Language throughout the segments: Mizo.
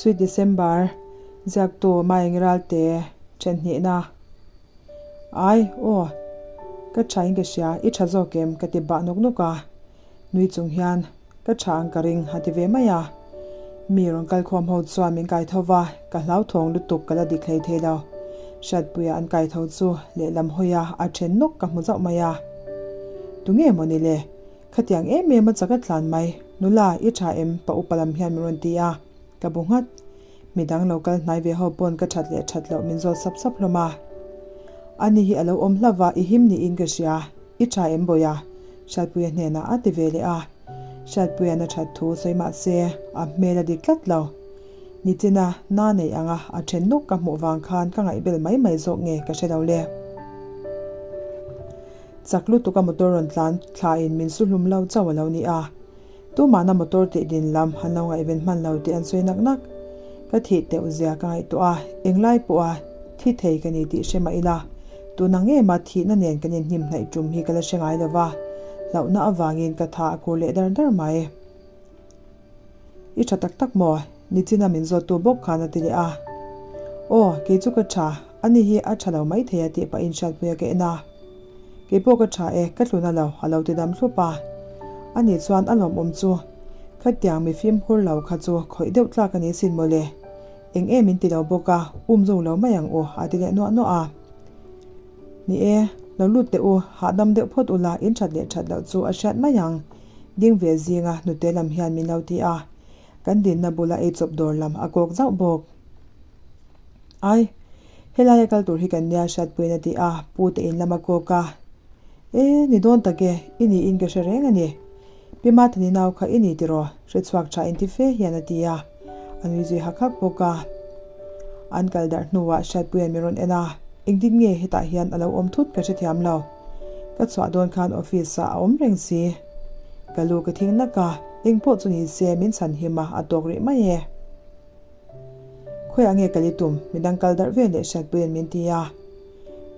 Sweet December, Ziaktu Maengi Ralte, Thenhnihna. Ai, aw, ka tha in ka hria, i tha zawk em? ka ti bah nawk nawk a. Nui chung hian, Ka tha ang ka ring, a ti ve mai a. Mi rawn kal khawm ho chuan min kai tho va, ka hlauthawng lutuk ka la dik hlei thei lo. Hriatpuia an kai tho chu lehlam hawi a, a then nawk ka hmu zauh mai a. Tunge maw ni le? Khatiang em em a chak a tlan mai, nula i tha em? Pa upa lam hian min rawn ti a, ka bu nghat. Midang lo kal hnai ve ho pawn ka that leh that loh min zawt sap sap hlawm a. Ani hi a lo awm hlauh va, i him niin ka hria, i tha em Bawiha? Hriatpuia hnenah a ti ve leh a. Hriatpuia'n a that thu sawi mah se, a hmel a dik tlat lo. Nichina na nei anga a then nawk ka hmuh vang khan ka ngaihbel mai mai zawk nge ka hre lo le. Chak lutuk a motor rawn tlan thla in min su hlum lo chauh a lo ni a. Tumahna motor tih din lam an lo ngaihven hman lo tih an sawi nak nak. Ka thih teuh zia ka ngaihtuah a, englai pawh a thi thei ka ni tih hre mah ila, tuna ngema thihna nen kan inhnim hnaih tum hi ka la hre ngai lo va, hlauhna avangin ka tha a kur leh dar dar mai. I tha tak tak maw? Nichina min zawttu bawk khan a ti leh a. Aw, kei chu ka tha, ani hi a tha lo maithei a tih pahin hriatpuia ka en a. Kei pawh ka tha e, ka tluna lo, a lo ti dam thlup a. Ani chuan a lawmawm chu, Khatiang mi fimkhur lo kha chu khawih deuh tlak a ni sin mawle. Eng em in ti lo bawk a, um zo lo mai ang u, a ti leh nuah nuah a. Ni e, lo lut teh u, hahdam deuh phawt ula, in that leh that loh chu a hriat mai ang. Ding ve zinga hnute lam hian min lo ti a, kan dinna bula eichawp dawr lam a kawk zauh bawk. Ai, helaia kal tur hi kan nia hriatpuiin a ti a, pu te in lam a kawk a. E, ni dawn tak e, i niin ka hre reng a ni. Pi Mathani nau kha i ni tiraw? Hrechhuak tha inti fe hian a ti a, a nui zui hak hak bawk a. An kal darh hnuah hriatpuiin min rawn en a, engtin nge hetah hian a lo awm thut ka hrethiam lo. Ka chhuah dawn khan office ah a awm reng si. Ka lu ka thing nak a, eng pawh chu ni se min chhan him a, a tawk rih mai e. Khawiah nge kal i tum? Midang kal darh ve leh hriatpuiin min ti a.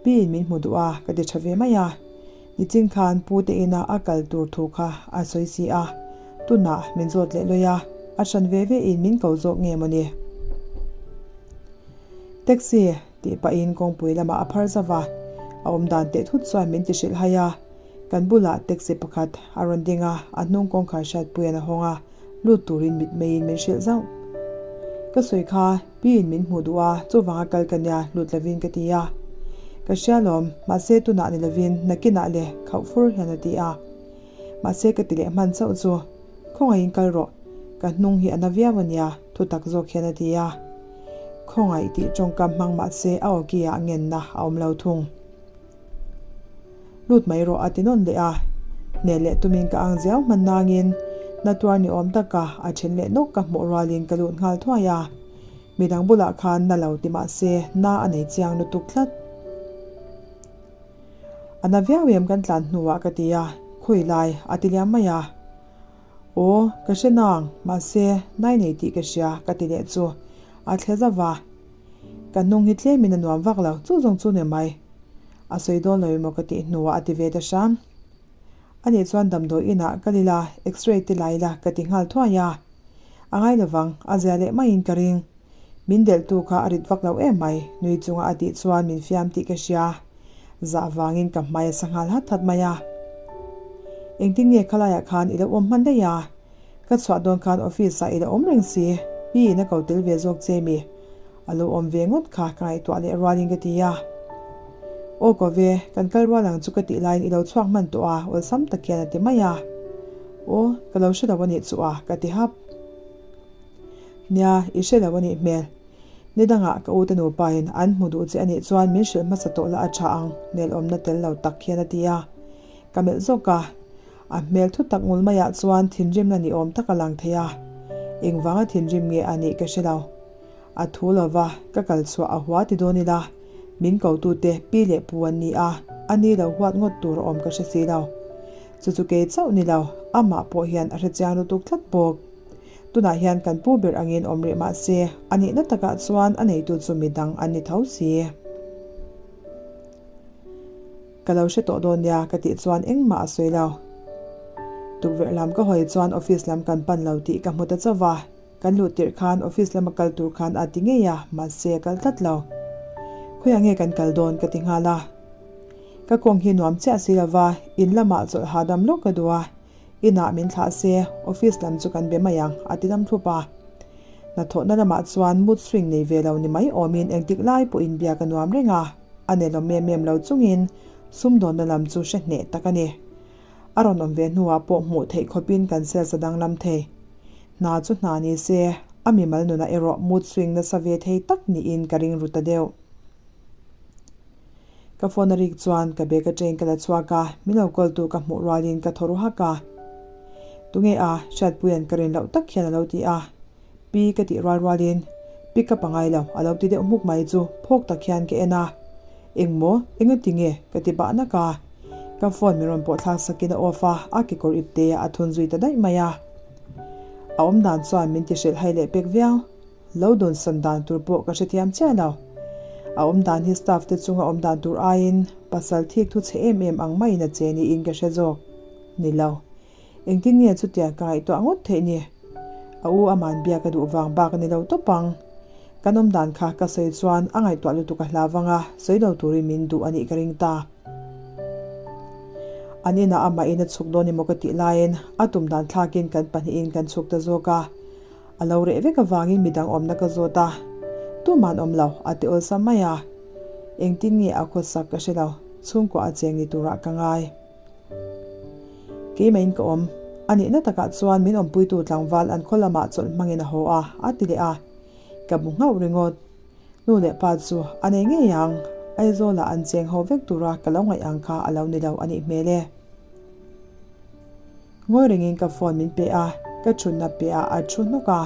Piin min hmu duh a, ka ti tha ve mai a. Nichin khan pu te ina a kal tur thu kha a sawi si a, tunah min zawt leh lawi a, a hran ve ve in min ko zawk nge mawni? Taxi tih pahin kawngpui lamah a phar zauh a, a awm dan teh thut chuan min ti hrilh hai a, kan bulah taxi pakhat a rawn ding a, a hnung kawngkhar hriatpuiin a hawng a, lut turin mitmeiin min hrilh zauh. Ka sawi kha piin min hmuh duh a, chuvanga kal ka nia lut lovin ka ti a. Ka hria lawm, mahse tunah ni lovin nakinah le khauh fur hian a ti a. Mahse ka ti leh hman chauh chu, Khawngaihin kal rawh, ka hnung hi a na viau a nia, thu tak zawk hian a ti a. Khawngaih tih tawngkam hmang mahse a awki ah ngenna a awm lo thung. Lut mai rawh a ti nawn leh a, hneh leh tumin ka ang ziau hman nangin na tuar ni awm taka a then leh nawk ka hmuh rualin ka lut nghal thuai a, midang bulah khan na lo ti mah se na a nei chiang lutuk tlat. A na viau em kan tlan hnuah ka ti a, khawi lai a ti liam mai a. Aw, ka hre nang, mahse nai nei tih ka hria ka ti leh chu a thle zauh va. Ka hnung hi tlemin a nuam vak lo, chu zawng chu ni mai. A sawi dawn lo emaw ka tih hnuah a ti ve ta hram. Ani chuan damdawi inah kal ila, x-ray te la ila ka ti nghal thuai a. A ngai lovang, a zia leh maiin ka ring. Min delhtu kha a rit vak lo em mai, nui chunga a tih chuan min fiam tih ka hria. Zah vangin ka hmai a sa nghal hat hat mai a. Engtin nge khalaiah khan i lo awm hman daih a? Ka chhuah dawn khan office ah i la awm reng si, pi in a ko tel ve zawk che mi? A lo awm ve ngawt kha ka ngaihtuah leh rualin ka ti a. Aw ko ve, kan kal rual ang chu ka tih laiin i lo chhuak hman tawh a, awlsam tak hian a ti mai a. Aw, ka lo hre lo a nih chu a, ka ti hap. Nia, i hre lo a nih hmel. Ni dangah ka ute nupain an hmu duh che a nih chuan min hrilh hmasa tawh la a tha ang, nelawmna tel lo tak hian a ti a. Ka melh zawk a. A hmel thu tak ngul maiah chuan thinrimna ni awm tak a lang thei a, engvanga thinrim nge a nih ka hre lo. A thu lova ka kal chhuah a hua ti dawn ila, min kotute pi leh pu an ni a, a ni lo huat ngawt tur a awm ka hre si lo. Chu chu kei chauh ni lo, amah pawh hian a hre chiang lutuk tlat bawk. Tunah hian kan pu ber angin awm rih mah se, a nihna takah chuan a neitu chu midang an ni tho si. Ka lo hre tawh dawn nia ka tih chuan engmah a sawi lo. Tukverh lam ka hawi chuan office lam kan pan lo tih ka hmu ta chauh va. Kan luh tirh khan office lama kal tur khan a ti ngei a, mahse a kal tlat lo. Khawiah nge kan kal dawn ka ti nghal a. Ka kawng hi nuam chiah si lova, in lamah chawlh hahdam lawk ka duh a, inah min thlah se, office lam chu kan be mai ang a ti dam thlup a. Hnathawhna lamah chuan mood swing nei ve lo ni mai awmin engtik lai pawhin biak a nuam reng a, a nelawm em em lo chungin sumdawnna lam chu hre hneh tak a ni. A rawn awm ve hnuah pawh hmuh theih khawpin kan sales a danglam thei. Hna chu hna ni se, a mimal nunah erawh mood swing nasa ve thei tak niin ka ring ru ta deuh. Ka phone a rik chuan ka bag atangin ka la chhuak a, min lo call tu ka hmuh rualin ka thaw ru hak a. Tunge a, Hriatpuia'n ka rin loh tak hian a lo ti a. Pi ka tih rual rualin pick up a ngai lo a lo ti deuh hmuk mai chu phawk tak hian ka en a. Engmaw? Engati nge? ka ti bah nak a. Ka phone min rawn pawh thlak sakin a off a, a kekawr ip te a thun zui ta daih mai a. A awm dan chuan min ti hrilh hai leh pek viau. Lo dawn san dan tur pawh ka hrethiam chiah lo. A awm dan hi staff te chunga awm dan tur aiin pasal thik thu chhe em em ang maiin a che niin ka hre zawk. Ni lo. Engtin nge chutiang ka ngaihtuah ngawt theih ni? A u aman biak a duh vang bak a ni lo tawp ang. Kan awm dan kha ka sawi chuan a ngaihtuah lutuk a hla vang a, sawi lo turin min duh a nih ka ring ta. An inah amahin a chhuk dawn emaw ka tih laiin a tum dan thlakin kan pahnihin kan chhuk ta zawk a. A lo reh vek avangin midang awmna ka zawt a, tuman awm lo a ti awlsam mai a. Engtin nge a khawsak ka hre lo, chhungkua a cheng ni turah ka ngai. Keimahin ka awm. A nihna takah chuan min awmpuitu tlangval an khaw lamah chawlh hmangin a haw a, a ti leh a. Ka bu nghauh ringawt. Nu leh pa chu a nei ngei ang. Aizawlah an cheng ho vek tura ka lo ngaih ang kha a lo ni lo a nih hmel e. Ngawi rengin ka phone min pe a, ka thutna piahah a thu hnawk a.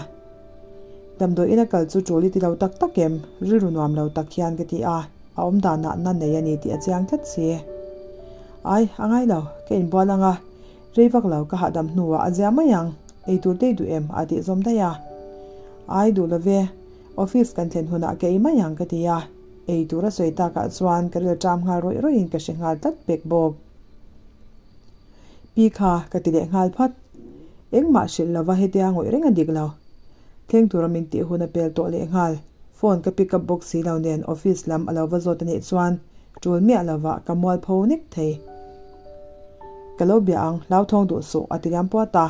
Damdawiin a kal chu tul i ti lo tak tak em? Rilru nuam lo tak hian ka ti a, a awm danah na nei a ni tih a chiang tlat si. Ai, a ngai lo, ka inbual ang a, rei vak lo ka hahdam hnuah a zia mai ang, ei tur te i duh em? a tih zawm daih a. Ai, duh lo ve, office kan thlen hunah ka ei mai ang ka ti a, ei tur a sawi takah chuan ka rilṭam nghal rawih rawih in ka hre nghal tlat pek bawk. Pi kha ka ti leh nghal phat. Engmah hrilh lova hetia ngawih reng a dik lo. Thleng tura min tih hun a pel tawh leh nghal. Phone ka pick up bawk si lo nen office lam a lo va zawt a nih chuan tul miah lova ka mual pho nek thei. Ka lo bia ang, hlauthawng duh suh a ti liam puat a.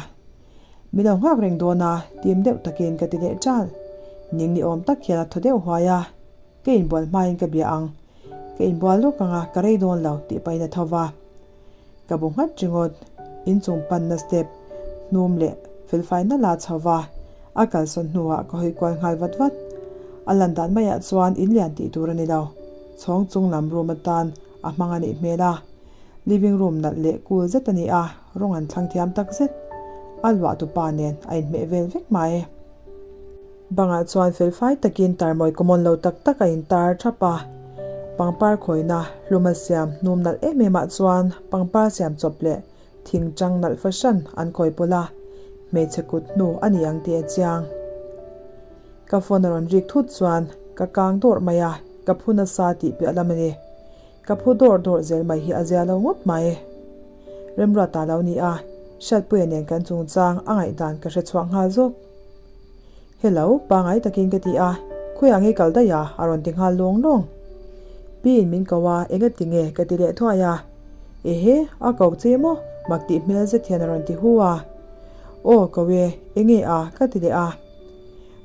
Mi lo nghak reng dawn a, tim deuh takin ka ti leh ṭal. Ning ni awm tak hian a thaw deuh huai a. Ka inbual hmain ka bia ang. Ka inbual lawk ang a, ka rei dawn lo tih pahin a tho va. Ka bu nghat ringawt. Inchung panna step hnum leh felfaina la chho va, a kalsawn hnuah ka hawi kual nghal vat vat. A lan dan maiah chuan in lian tih tur a ni lo. Chhawng chung lam room atan a hmang a nih hmel a. Living room nalh leh cool zet a ni a, rawng an thlang thiam tak zet. A luah tupa nen a inhmeh vel vek mai. Bangah chuan felfai takin tarmawi common lo tak tak a intar thap a, pangpar khawina hlum a siam hnum nalh em em ah chuan pangpar siam chawp leh thing chang nalh fahran an khawi pawlh a, hmeichhe kut hnu a ni ang tih a chiang. Ka phone a rawn rik thut chuan ka kang dawrh mai a, ka phu nasa tih piah lam a ni. Ka phu dawrh dawrh zel mai hi a zia lo ngawt mai. Remruata lo ni a, Hriatpuia nen kan chungchang a ngaihdan ka hre chhuak nghal zawk. Hello, pangai takin ka ti a, khawiah nge kal daih a? a rawn ti nghal lawng lawng. Pi in min ko a, enga ti nge? ka ti leh thuai a. Ehe, a ko che maw? mak tih hmel zet hian a rawn ti hu a. Aw, ko e, enge a? ka ti leh a.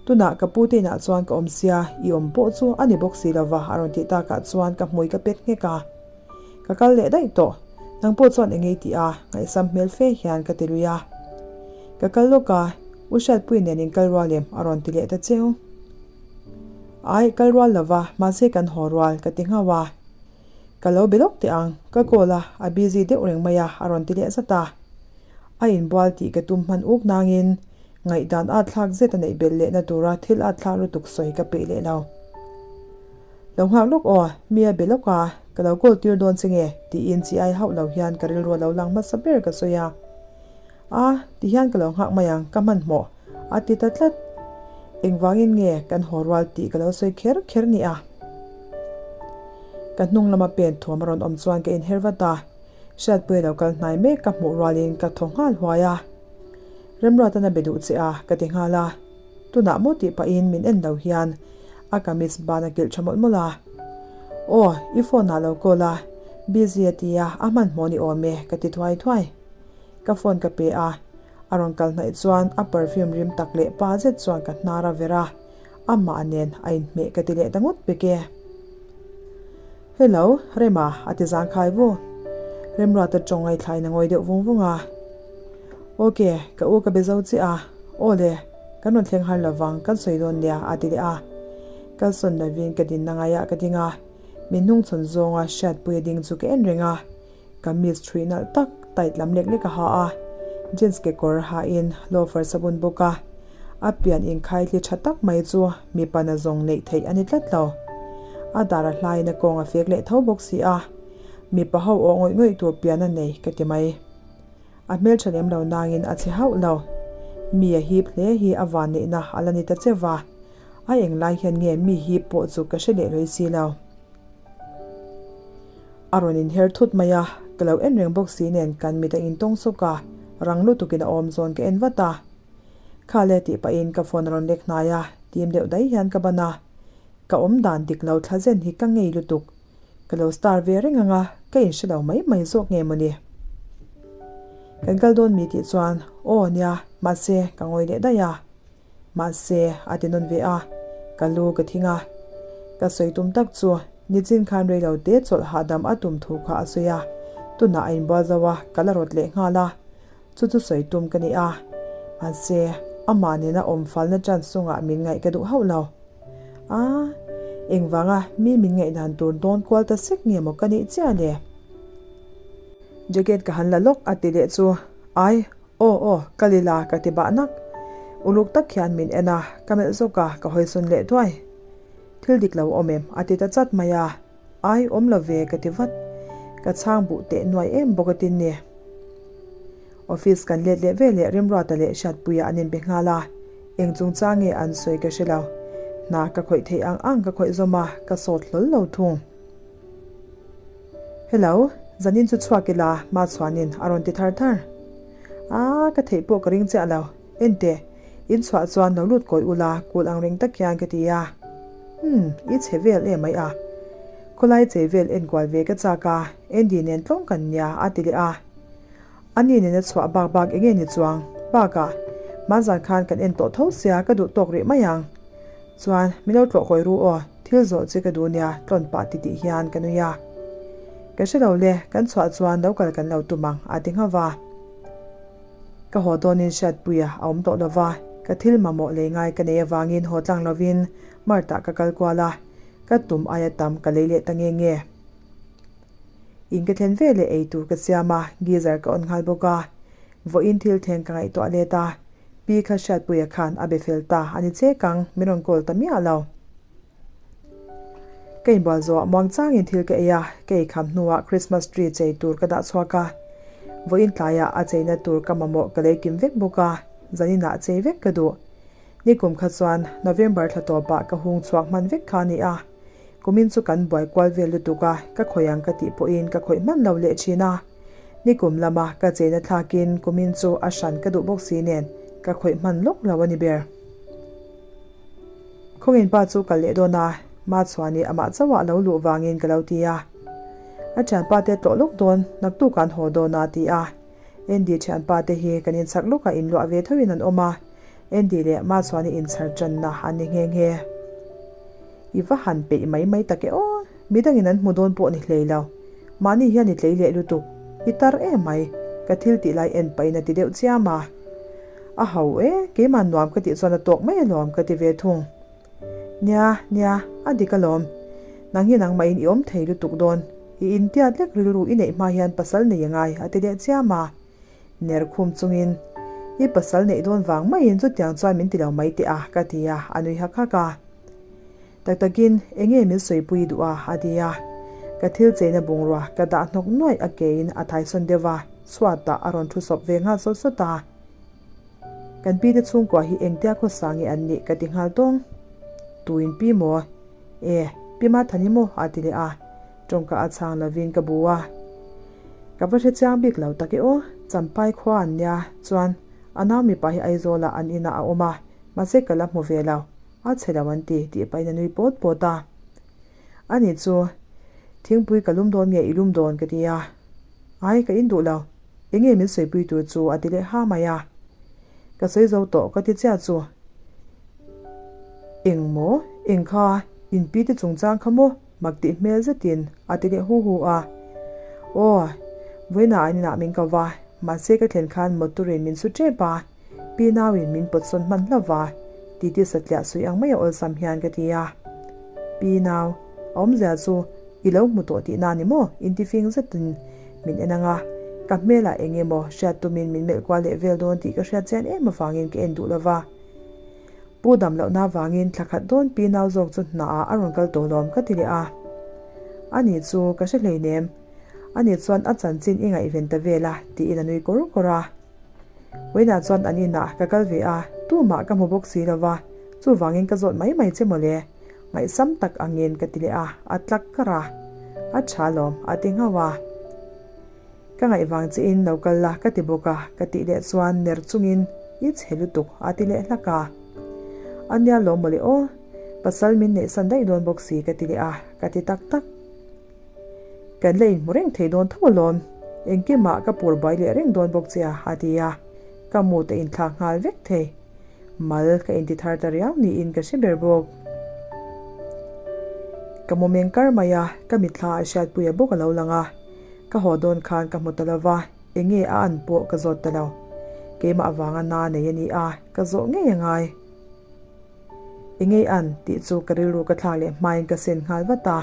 Tunah ka pu te inah chuan ka awm sia, i awm pawh chu a ni bawk si lova a rawn tih takah chuan ka hmui ka pet nghek a. Ka kal leh daih tawh. Nang pawh chuan eng ei tih a, ngaihsam hmel fe hian ka ti lui a. Ka kal lawk a, U Hriatpui nen in kal rual em? a rawn ti leh ta cheu. Ai, kal rual lova, mahse kan haw rual, ka ti nghauh a. Ka lo be lawk teh ang, ka call a, a busy deuh reng mai a, a rawn ti leh zat a. A inbual tih ka tum hman uk nangin ngaihdan at thlak zet a neih belh lehna tura thil at thlak lutuk sawi ka peih leh lo. Lo nghak lawk aw, mi a be lawk a, ka lo call tir dawn che nge? tiin chi ai hauh lo hian ka rilru a lo lang hmasa ber ka sawi a. A, ti hian ka lo nghak mai ang, ka hmanhmawh, a ti ta tlat. Engvangin nge kan haw rual tih ka lo sawi kher kher ni a? Ka hnung lama pen thuam a rawn awm chuan ka inher vat a, Hriatpuia lo kal hnai mek ka hmuh rualin ka thaw nghal huai a. Remruatan a be duh che a, ka ti nghal a. Tunah maw tih pahin min en lo hian a kamis ban a kilh tha mawlh mawlh a. Aw, i phone ah lo call a, busy a ti a, a hmanhmawh ni awm e ka ti thuai thuai. Ka phone ka pe a, a rawn kal hnaih chuan a perfume rim tak leh pa zet chuan ka hnar a ver a, amah nen a inhmeh ka ti leh ta ngawt pek e. Hello, Rema, a ti zangkhai vu. Remruata tawng ngaithlain a ngawi deuh vung vung a. Ok, ka u ka be zo chiah a. Aw le, kan rawn thleng har lovang, kan sawi dawn nia, a ti leh a. Kalsawn lovin ka dinna ngaiah ka ding a, min hnungchhawn zawnga hriatpui a ding chu ka en reng a. Kamis ṭhuih nalh tak tight lam lek lek a ha a, jeans kekawr hain loafers a bun bawk a, a pian inkhaithli ṭha tak mai chu mipa na zawng neih theih a ni tlat lo. A dar a hlaiin a kawng a fek leh tho bawk si a, mipa ho awh ngawih ngawih tur pian a nei ka ti mai. A hmelṭha lem lo nangin a chhe hauh lo. Mi a hip hle hi a van neihna a la ni ta che va, a englai hian nge mi hip pawh chu ka hre leh lawih si lo. A rawn inher thut mai a, ka lo en reng bawk si nen kan mit a intawng sawk a, rang lutukin a awm zawn ka en vat a. Kha le tih pahin ka phone a rawn lek hnai a, tim deuh daih hian ka ban a. Ka awm dan dik lo thla zen hi ka ngei lutuk. Ka lo star ve reng ang a, ka inhre lo mai mai zawk nge mawni. Kan kal dawn mi tih chuan, Aw nia, mahse ka ngawi leh daih a. Mahse, a ti nawn ve a, ka lu ka thing a. Ka sawi tum tak chu nichin khan rei lo te chawlh hahdam a tum thu kha a sawi a, tunah a inbual zo a, ka la rawt leh nghal a, chu chu sawi tum ka ni a. Mahse, amah nena awm falna chance chungah min ngaih ka duh hauh lo. A, engvanga mi min ngaihdan tur dawn kual ta sek nge maw ka nih chiah le? Jacket ka han la lawk a ti leh chu, Ai, Aw aw, ka li la ka ti bah nak. Uluk tak hian min en a, ka melh zawk a, ka hawi sawn leh duai. Thil dik lo awm em? a ti ta chat mai a. Ai, awm lo ve ka ti vat. Ka chhang buh teh nuai em bawk a tin ni. Office kan let leh ve leh Remruata leh Hriatpuia an inbe nghal a, eng chungchang nge an sawi ka hre lo. Hna ka khawih theih ang ang ka khawih zawm a, ka sawt hlawl lo thung. Hello, zanin chu chhuak ila hma chhuanin a rawn ti thar thar. Aaa, ka theih pawh ka ring chiah lo. Enteh, in chhuah chuan lo lut kawi ula kul ang reng tak hian ka ti a. Umm, i chhe vel em mai a. Khawlai chei vel enkual ve ka chak a, Andy nen tlawng kan nia a ti leh a. Ani nena chhuah bak bak eng nge ni chuang? Bakah, hmanzan khan kan en tawh tho sia ka duh tawk rih mai ang. Chuan, min lo tlawh kawi ru aw, thil zawh che ka duh nia, tlawn pah ti tih hian ka nui a. Ka hre lo le, kan chhuah chuan lo kal kan lo tum ang, a ti nghauh va. Ka haw dawnin Hriatpuia a awm tawh lo va, ka thil mamawh lei ngai ka nei avangin haw tlang lovin Mart-ah ka kal kual a, ka tum aia tam ka lei leh ta nge nge. In ka thlen ve leh ei tur ka siam a, geyser ka on nghal bawk a. Vawiin thil thleng ka ngaihtuah let a, Pi kha Hriatpuia khan a be fel ta a ni che kang, min rawn call ta miah lo. Ka inbual zawhah muang changin thil ka ei a, ka ei kham hnuah Christmas tree chei tur ka dah chhuak a. Vawiin tlaiah a cheina tur ka mamawh ka lei kim vek bawk a, zaninah chei vek ka duh. Nikum kha chuan November thla tawpah ka hung chhuak hman vek kha a ni a. Kumin chu kan buai kual vel lutuk a, ka khawih ang ka tih pawhin ka khawih hman lo leh thin a. Nikum lama ka cheina thlakin kumin chu a hran ka duh bawk si nen ka khawih hman lawk lo a ni ber. Khawngin pa chu kal leh dawn a, Machhuani amah chauhah a lo luh vangin ka lo ti a. A thianpa te tlawh lawk dawn, naktuk an haw dawn a ti a. Andy thianpa te hi kan inchak lawkah inluah ve thoin an awm a. Andy leh Machhuani inchhar tanna an ni nghe nghe. I va han peih mai mai tak e aw, midangin an hmu dawn pawh ni hlei lo. Mahni hian i tlei leh lutuk, i tar em mai, ka thil tih lai en pahin a ti deuh chiam a. A ho e, keimah nuam ka tih chuan a tawk mai alawm ka ti ve thung. Nia, nia, a dik alawm. Nang hi nangmahin i awm thei lutuk dawn, i intiat lek rilru i neih hma hian pasal nei a ngai a ti leh chiam a. Ner khum chungin, I pasal neih dawn vang maiin chutiang chuan min ti lo mai teh a, ka ti a, a nui hak hak a. Tak takin, enge min sawipui duh a? a ti a. Ka thil cheina bungrua ka dah hnawk nuaih a kein a thaisawn deuh va, chhuatah a rawn thu sawp ve nghal sawt sawt a. Kan pi te chhungkua hi engtia khawsa nge an nih ka ti nghal tawng. Tuin pi maw? E, pi Mathani maw? a ti leh a. Tawngka a chhang lovin ka bu a. Ka va hre chiang bik lo tak e aw, Champai khua an nia, chuan a nau mipa hi Aizawlah an inah a awm a. Mahse ka la hmu ve lo, a chhe lo an ti, tih pahin a nui pawt pawt a. Ani chu, Thingpui ka lum dawn nge i lum dawn? ka ti a. Ai, ka in duh lo. Enge min sawipui tur chu a ti leh ha mai a. Ka sawi zo tawh ka ti chiah chu. Eng maw? Eng kha? In pi te chungchang kha maw? Mak tih hmel zetin a ti leh hu hu a. Aw, vawiinah an inah min ko va, mahse ka thlen khan motor in min su tep a, pi nauin min pawt sawn hman hlauh va, titi satliah suih ang mai a awlsam hian ka ti a. Pi nau, a awmzia chu i lo hmu tawh tihna ni maw? Intifing zetin min en ang a, ka hmelah eng emaw hriat tumin min melh kual leh vel dawn tih ka hriat chian em avangin ka en duh lo va. Pu dam lohna avangin thla khat dawn pi nau zawk chu hnaah a rawn kal tawh lawm ka ti leh a. Ani chu ka hre hleinem, ani chuan a chanchin i ngaihven ta vel a tiin a nui kawr kawr a. Vawiinah chuan an inah ka kal ve a, tumah ka hmu bawk si lo va, chuvangin ka zawt mai mai che mawle, ngaihsam tak angin ka ti leh a, a tlak kar a, a tha lawm a ti nghauh a. Ka ngaih vang chiin lo kal la ka ti bawk a, ka tih leh chuan ner chungin i chhe lutuk a ti leh hlak a. A nia lawm mawle aw, pasal min neihsan daih dawn bawk si ka ti leh a, ka ti tak tak. Kan la inhmu reng thei dawn tho alawm, engkimah ka pur bai leh reng dawn bawk che a, a ti a, ka mut a inthlak nghal vek thei. Mal ka inti thar ta riau niin ka hre ber bawk. Ka mu meng kar mai a, ka mitthla a hriatpuia bawk a lo lang a, ka haw dawn khan ka hmu ta lo va, enge a an pawh ka zawt ta lo. Keimah avanga na nei a ni a, ka zawh ngei a ngai. Engei an? tih chu ka rilru ka thlak leh hmain ka sen nghal vat a,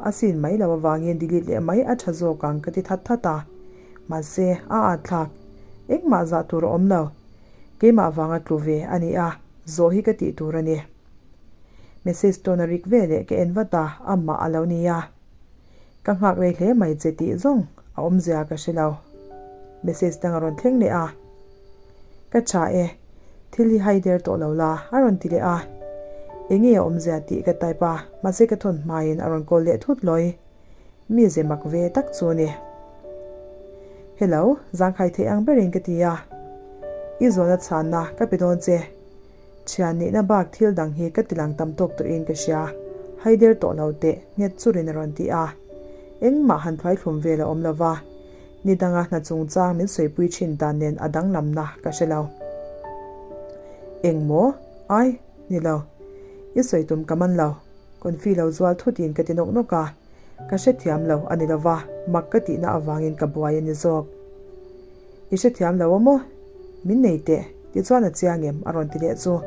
a sin mai lo avangin delete leh mai a tha zawk ang ka ti that that a. Mahse, a at thlak. Engmah zah tur a awm lo. Keimah avanga tlu ve a ni a, zawh hi ka tih tur a ni. Message tawn a rik ve leh ka en vat a, amah a lo ni a. Ka nghak rei hle mai che tih zawng a awmzia ka hre lo. Message dang a rawn thleng leh a. Ka tha e, thil hi hai der tawh lo la, a rawn ti leh a. Enge a awmzia tih ka type a, mahse ka thawn hmain a rawn call leh thut lawi. Mi ze mak ve tak chu ni. Hello, zangkhai theih ang berin ka ti a. I zawhna chhanna ka pe dawn che. Thian nihna bak thil dang hi ka tilang tam tawk tawhin ka hria. Hai der tawh lo teh, nghet churin a rawn ti a. Engmah han thuaithlum vel a awm lo va. Ni danga hna chungchang min sawipui thin dan nen a danglamna ka hre lo. Eng maw? Ai, ni lo. I sawi tum ka man lo. Confi lo zual thutin ka ti nawk nawk a. Ka hrethiam lo a ni lo va, mak ka tihna avangin ka buai a ni zawk. I hrethiam lo a maw? Min nei teh, tichuan a chiang em? a rawn ti leh chu.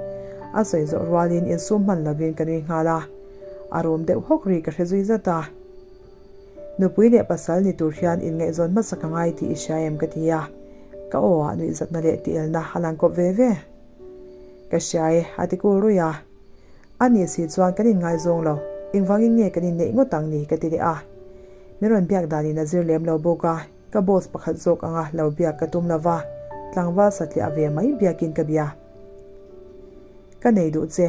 A sawi zawh rualin insum hman lovin ka nui nghal a. A rum deuh hawk ri ka hre zui zat a. Nupui leh pasal ni tur hian inngaihzawn hmasa ka ngai tih i hria em ka ti a, ka aw ah nuihzatna leh tielna a lang kawp ve ve. Ka hria e, a ti kul ruih a. A nih si chuan kan inngaizawng lo, engvangin nge kan inneih ngawt ang ni ka ti leh a. Min rawn biak danin a zir lem lo bawk a, ka boss pakhat zawk anga lo biak ka tum lo va, tlangval satliah ve mai biakin ka bia. Ka nei duh che.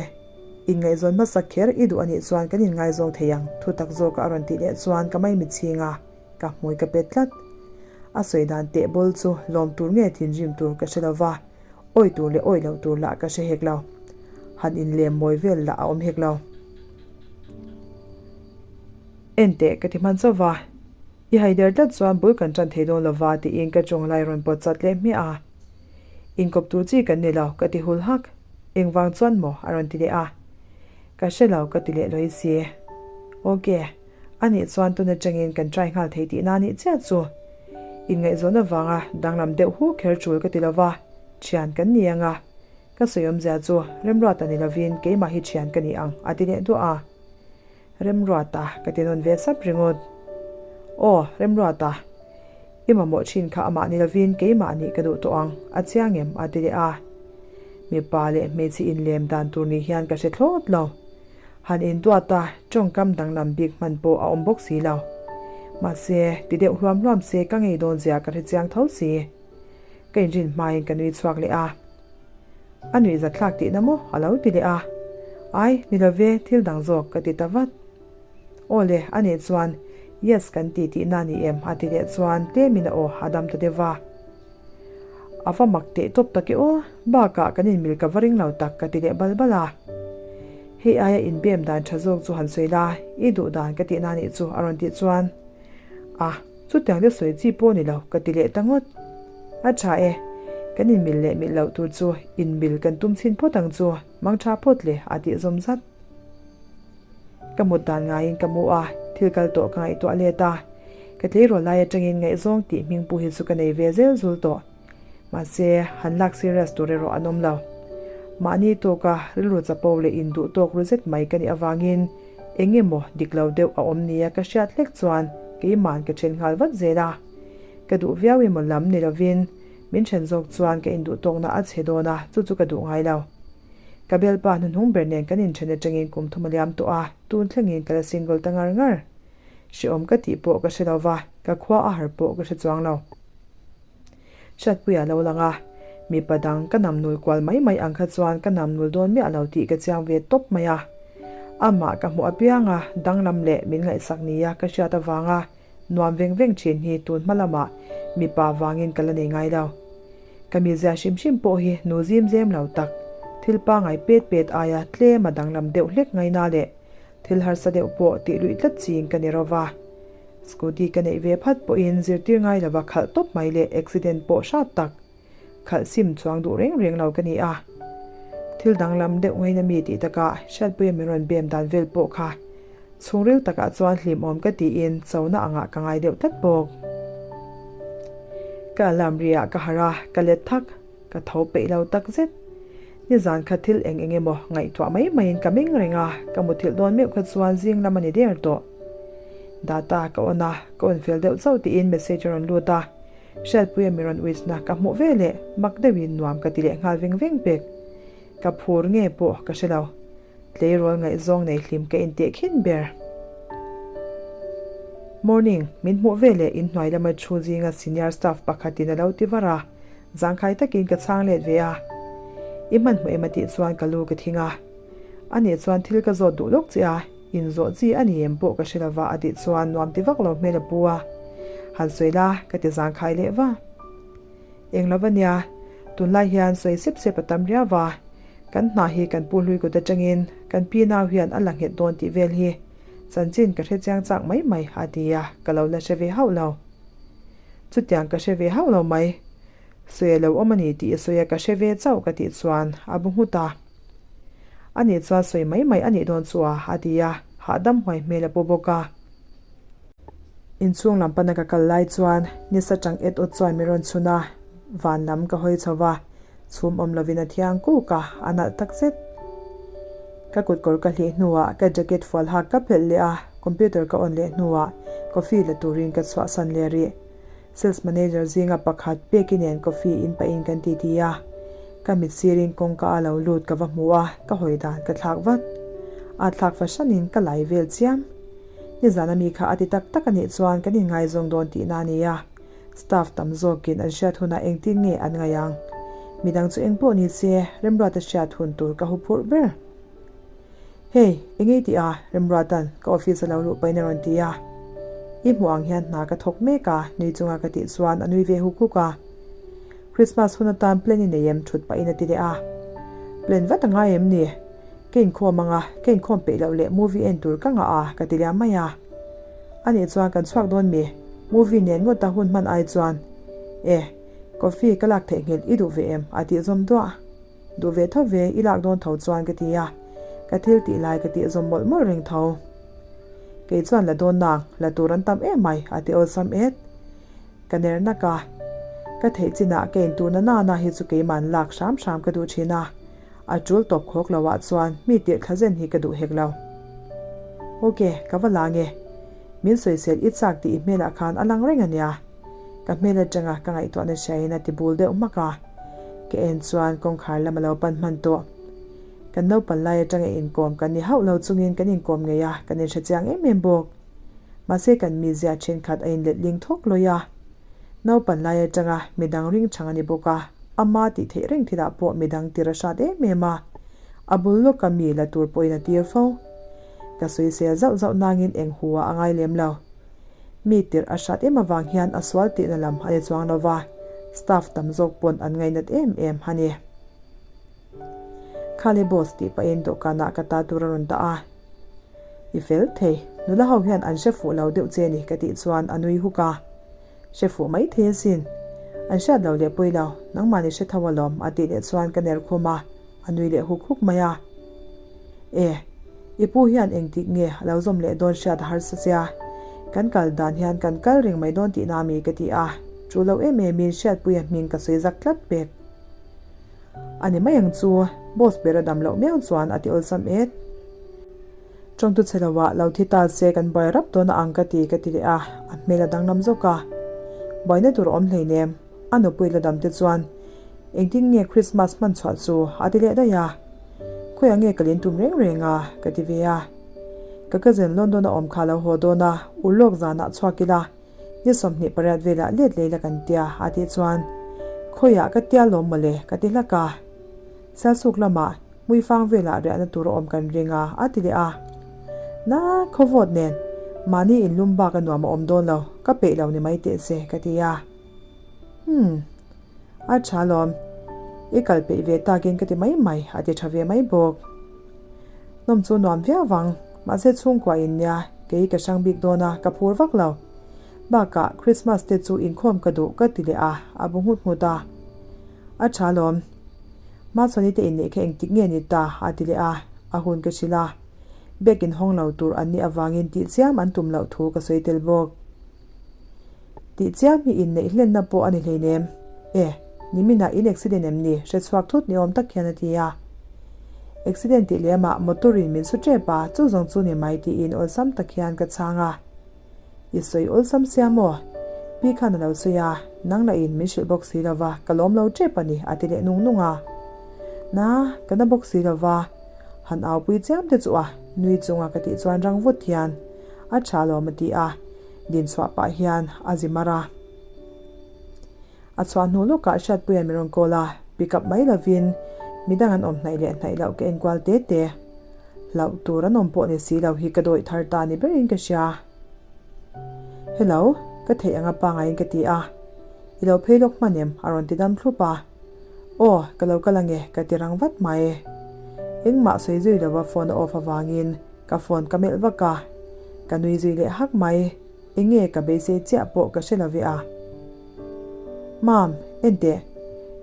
Inngaihzawn hmasa kher i duh anih chuan kan inngaizawng thei ang, thu tak zawka a rawn tih leh chuan ka mai mitchhing a, ka hmui ka pet tlat. A sawi dan teh bawl chu lawm tur nge thinrim tur ka hre lo va, awi tur leh awi lo tur lah ka hre hek lo. Han inlem mawi vel lah a awm hek lo. En teh ka ti hman chauh va, i haider tlat chuan bul kan tan thei dawn lo va tiin ka tawng lai rawn pawt chat leh hmiah a. Inkawp tur chi kan ni lo ka ti hul hak. Engvang chuan maw? a rawn ti leh a. Ka hre lo ka ti leh lawi si. Ok, a nih chuan tun atangin kan try nghal thei tihna nih chiah chu. Inngaihzawn avanga danglam deuh hu kher tul ka ti lo va, thian kan ni ang a. Ka sawi awmzia chu Remruata ni lovin keimah hi thian ka ni ang a ti leh duah a. Remruata ka ti nawn ve sap ringawt. Aw, Remruata, i mamawh thin kha amah ni lovin keimah nih ka duh tawh ang, a chiang em? a ti leh a. Mipa leh hmeichhe inlem dan tur ni hian ka hre thlawt lo. Han induat a, tawngkam danglam bik hman pawh a awm bawk si lo. Mahse, ti deuh hluam hluam se ka ngei dawn zia ka hre chiang tho si. Ka inrin hmain ka nui chhuak leh a. A nuih zatthlak tihna maw? a lo ti leh a. Ai, ni lo ve, thil dang zawk ka ti ta vat. Aw le, a nih chuan Yes kan ti tihna a ni em? a ti leh chuan tlemin a aw a dam ta deuh va. A va mak teh tawp tak e aw, bakah kan inmil ka va ring lo tak ka ti leh bal bal a. Hei aia inbem dan tha zawk chu han sawi la, i duh dan ka tihna nih chu a rawn tih chuan A, chutiang te sawi chi pawh ni lo ka ti leh ta ngawt. A tha e, kan inmil leh milh loh tur chu inmil kan tum chhin phawt ang chu, mang tha phawt le a tih zawm zat. Ka mut dan ngaiin ka mu a, thil kal tawh ka ngaihtuah let a. Ka tleirawl lai atangin ngaihzawng tih hming pu hi chu ka nei ve zel zul tawh. Mahse, han lak serious tur erawh an awm lo. Mahni tawka rilru chapo leh induh tawk ru zet mai ka nih avangin eng emaw dik lo deuh a awm nia ka hriat hlek chuan keima'n ka then nghal vat zel a. Ka duh viau emaw lam ni lovin min then zawk chuan ka induh tawkna a chhe dawn a, chu chu ka duh ngai lo. Ka bialpa hnuhnung ber nen kan inthen atangin kum thum a liam tawh a, tun thlengin ka la single ta ngar ngar. Hrehawm ka tih pawh ka hre lo va, ka khua a har pawh ka hre chuang lo. Hriatpuia lo lang a, mipa dang ka nam nul kual mai mai ang kha chuan ka nam nul dawn miah lo tih ka chiang ve tawp mai a. Amah ka hmuh apianga danglam leh min ngaihsak nia ka hriat avanga Nuam veng veng thin hi tun hma lamah mipa vangin ka la nei ngai lo. Ka mizia hrim hrim pawh hi nu zim zem lo tak, thil pangai pet pet aia tlem a danglam deuh hlek ngaina leh thil harsa deuh pawh tih luih tlat ching ka ni ro va. Scooty ka neih ve phat pawhin zirtir ngai lova khalh tawp mai leh accident pawh hrat tak khalh sim chuang duh reng reng lo ka ni a. Thil danglam deuh ngaina mi tih takah Hriatpuia min rawn bem dan vel pawh kha chhungril takah chuan hlimawm ka tiin chona angah ka ngai deuh tlat bawk. Ka alarm riah ka harh a, ka let thak, ka tho peih lo tak zet. Nizan kha thil eng eng emaw ngaihtuah mai maiin ka meng reng a, ka muthilh dawn meuh kha chuan zing lam a ni der tawh. Data ka on a, ka on fel deuh chauh tiin message a rawn lut a. Hriatpuia mi rawn uisna ka hmuh ve leh mak deuhin nuam ka ti leh nghal veng veng pek. Ka phur nge pawh ka hre lo. Tleirawl ngaihzawng nei hlim ka inteh khin ber. Morning, min hmuh ve leh inhnuai lama thu zinga senior staff pakhatin a lo ti var a, zangkhai takin ka chhang let ve a. I hmanhmawh em a tih chuan ka lu ka thing a. Anih chuan thil ka zawt duh lawk che a. Inzawh chi a ni em pawh ka hre lova a tih chuan nuam ti vak lo hmel a pu a. Han sawi la, ka ti zangkhai leh va. Eng lova nia, tunlai hian sawi sep sep a tam riau va. Kan hna hi kan pu hlui kut atangin kan pi nau hian a la nghet dawn tih vel hi chanchin ka hre chiang chak mai mai a ti a, ka lo la hre ve hauh lo. Chutiang ka hre ve hauh lo mai. Sawi a lo awm a ni tih i sawi a ka hre ve chauh ka tih chuan a bu nghut a. A nih chuan sawi mai mai a nih dawn chu a, a ti a, hahdam huai hmel a pu bawk a. Inchhung lam pana ka kal lai chuan nisa chang et awt chuan min rawn chhun a, van lam ka hawi chho va, chhum awm lovin a thiang kuk a, a nalh tak zet. Ka kutkawr ka hlih hnuah ka jacket fual hak ka phelh leh a, computer ka on leh hnuah coffee la turin ka chhuahsan leh rih. Sales manager zinga pakhat Peki nen coffee in pahin kan titi a, ka mit sirin kawngka a lo lut ka va hmu a, ka hawi dan ka thlak vat. A thlak fahranin ka lai vel chiam. Nizan ami kha a ti tak tak a nih chuan kan inngaizawng dawn tihna a ni a, staff tam zawkin an hriat hunah engtin nge an ngaih ang? Midang chu engpawh ni se Remruata hriat hun tur ka huphurh ber. Hey, eng ei tih a? Remruatan ka office a lo luh pahin a rawn ti a. I hmuh ang hian hna ka thawk mek a, nui chunga ka tih chuan a nui ve huk huk a. Christmas hun atan plan i nei em? Thut pahin a ti leh a. Plan vat a ngai em ni? Ka inkhawm ang a, ka inkhawm peih loh leh movie en tur ka ngah a, ka ti liam mai a. Anih chuan kan chhuak dawn mi? Movie nen ngawta hun hman ai chuan. E, coffee ka lak theihnghilh i duh ve em? A tih zawm duah. Duh ve tho ve, i lak dawn tho chuan ka ti a, ka thil tih lai ka tih zawm mawlh mawlh reng tho. Kei chuan la dawn nang, la tur an tam em mai, a ti awlsam et. Ka ner nak a, ka theih chinah ka intur na nana hi chu keiman lak hram hram ka duh thin a, a tul tawp khawk lo ah chuan mi tirh thla zen hi ka duh hek lo. Ok, ka va la nge. Min sawisel i chak tih i hmelah khan a lang reng a nia. Ka hmel atanga ka ngaihtuahna hriain a ti bul deuh hmak a. Ka en chuan kawngkhar lam a lo pan hman tawh. Kan naupan lai atanga inkawm kan ni hauh lo chungin kan inkawm ngei a, kan inhre chiang em em bawk. Mahse kan mizia thenkhat a inletling thawk lawi a. Naupan lai atanga midang ring chang a ni bawk a, ama tih theih reng thilah pawh midang tir a hrat em em a. A bul lawka mi la tur pawhin a tir fo. Ka sawisel zauh zauh nangin eng hu ah a ngai lem lo. Mi tirh a hrat em avang hian a sual tihna lam a ni chuang lo va. Staff tam zawk pawn an ngainat em em a ni. Khale boss tih pahin dawhkanah ka ta tur a rawn dah a. I fel thei, nula ho hian an hre fuh lo deuh che ni ka tih chuan a nui huk a. Hre fuh mai thei asin. An hriat lo leh pawi lo, nangmahni hre tho alawm a tih leh chuan ka ner khum a, a nui leh huk huk mai a. E, i pu hian engtik nge a lo zawm leh dawn hriat a harsa sia. Kan kal dan hian kan kal reng mai dawn tihna mi ka ti a, chu lo em emin Hriatpuia hming ka sawi zak tlat pek. A ni mai ang chu, boss ber a dam loh miau chuan a ti awlsam et. Tawngtu chhe lovah lo thi ta se kan buai rap dawn a ang ka ti ka ti leh a, a hmel a danglam zawk a. Buaina tur a awm hleinem, a nupui la dam te chuan engtin nge Christmas hman chhuah chu a ti leh daih a. Khawiah nge ka lin tum reng reng a ka ti ve a. Ka cousin London a awm kha lo haw dawn a, urlawk zanah chhuak ila ni 28 velah let lei la kan tia a tih chuan khawiah ka tia lawm mawle ka ti hlak a. Sialsuk lamah Hmuifang velah riahna tur a awm kan ring a, a ti leh a. Na, khawvawt nen, mahni inlum bak a nuam a awm dawn lo, ka peih lo ni mai teh se, ka ti a. Hmm, a tha lawm, i kal peih ve takin ka ti mai mai, a ti tha ve mai bawk. Nawm chu nuam viau vang, mahse chhungkua in nia, kei ka hrang bik dawn a, ka phur vak lo. Bakah, Christmas te chu inkhawm ka duh ka ti leh a, a bu nghut nghut a. A tha lawm. Hmachhuani te inneih kha engtik nge ni ta? a ti leh a, a hun ka hrilh a. Bag in hawng lo tur an nih avangin tih chiam an tum loh thu ka sawi tel bawk. Tih chiam hi inneih hlenna pawh a ni hleinem. E, niminah in accident em ni? hre chhuak thut ni awm tak hian a ti a. Accident tih lemah motor in min su tep a, chu zawng chu ni mai tiin awlsam tak hian ka chhang a. I sawi awlsam sia maw? Pi khan a lo sawi a, nang lah in min hrilh bawk si lo va, ka lawm lo tep a ni, a ti leh nung nung a. Na, ka na bawk si lo va, han au pui chiam te chu a, nui chunga ka tih chuan rang vut hian a tha lawm a ti a, din chhuah pah hian a zi mar a. A chhuah hnu lawkah Hriatpuia'n min rawn call a, pick up mai lovin midang an awm hnaih leh hnaih loh ka enkual te te. Hlauh tur an awm pawh ni si lo hi ka dawih thar ta ni berin ka hria. Hello, ka theih anga pangaiin ka ti a. I lo phei lawk hman em? a rawn ti dam thlup a. Aw, ka lo kal ange, ka ti rang vat mai. Engmah sawi zui lova phone a off avangin ka phone ka melh vak a. Ka nui zui leh hak mai. Enge ka beisei chiah pawh ka hre lo ve a. Mam, en teh.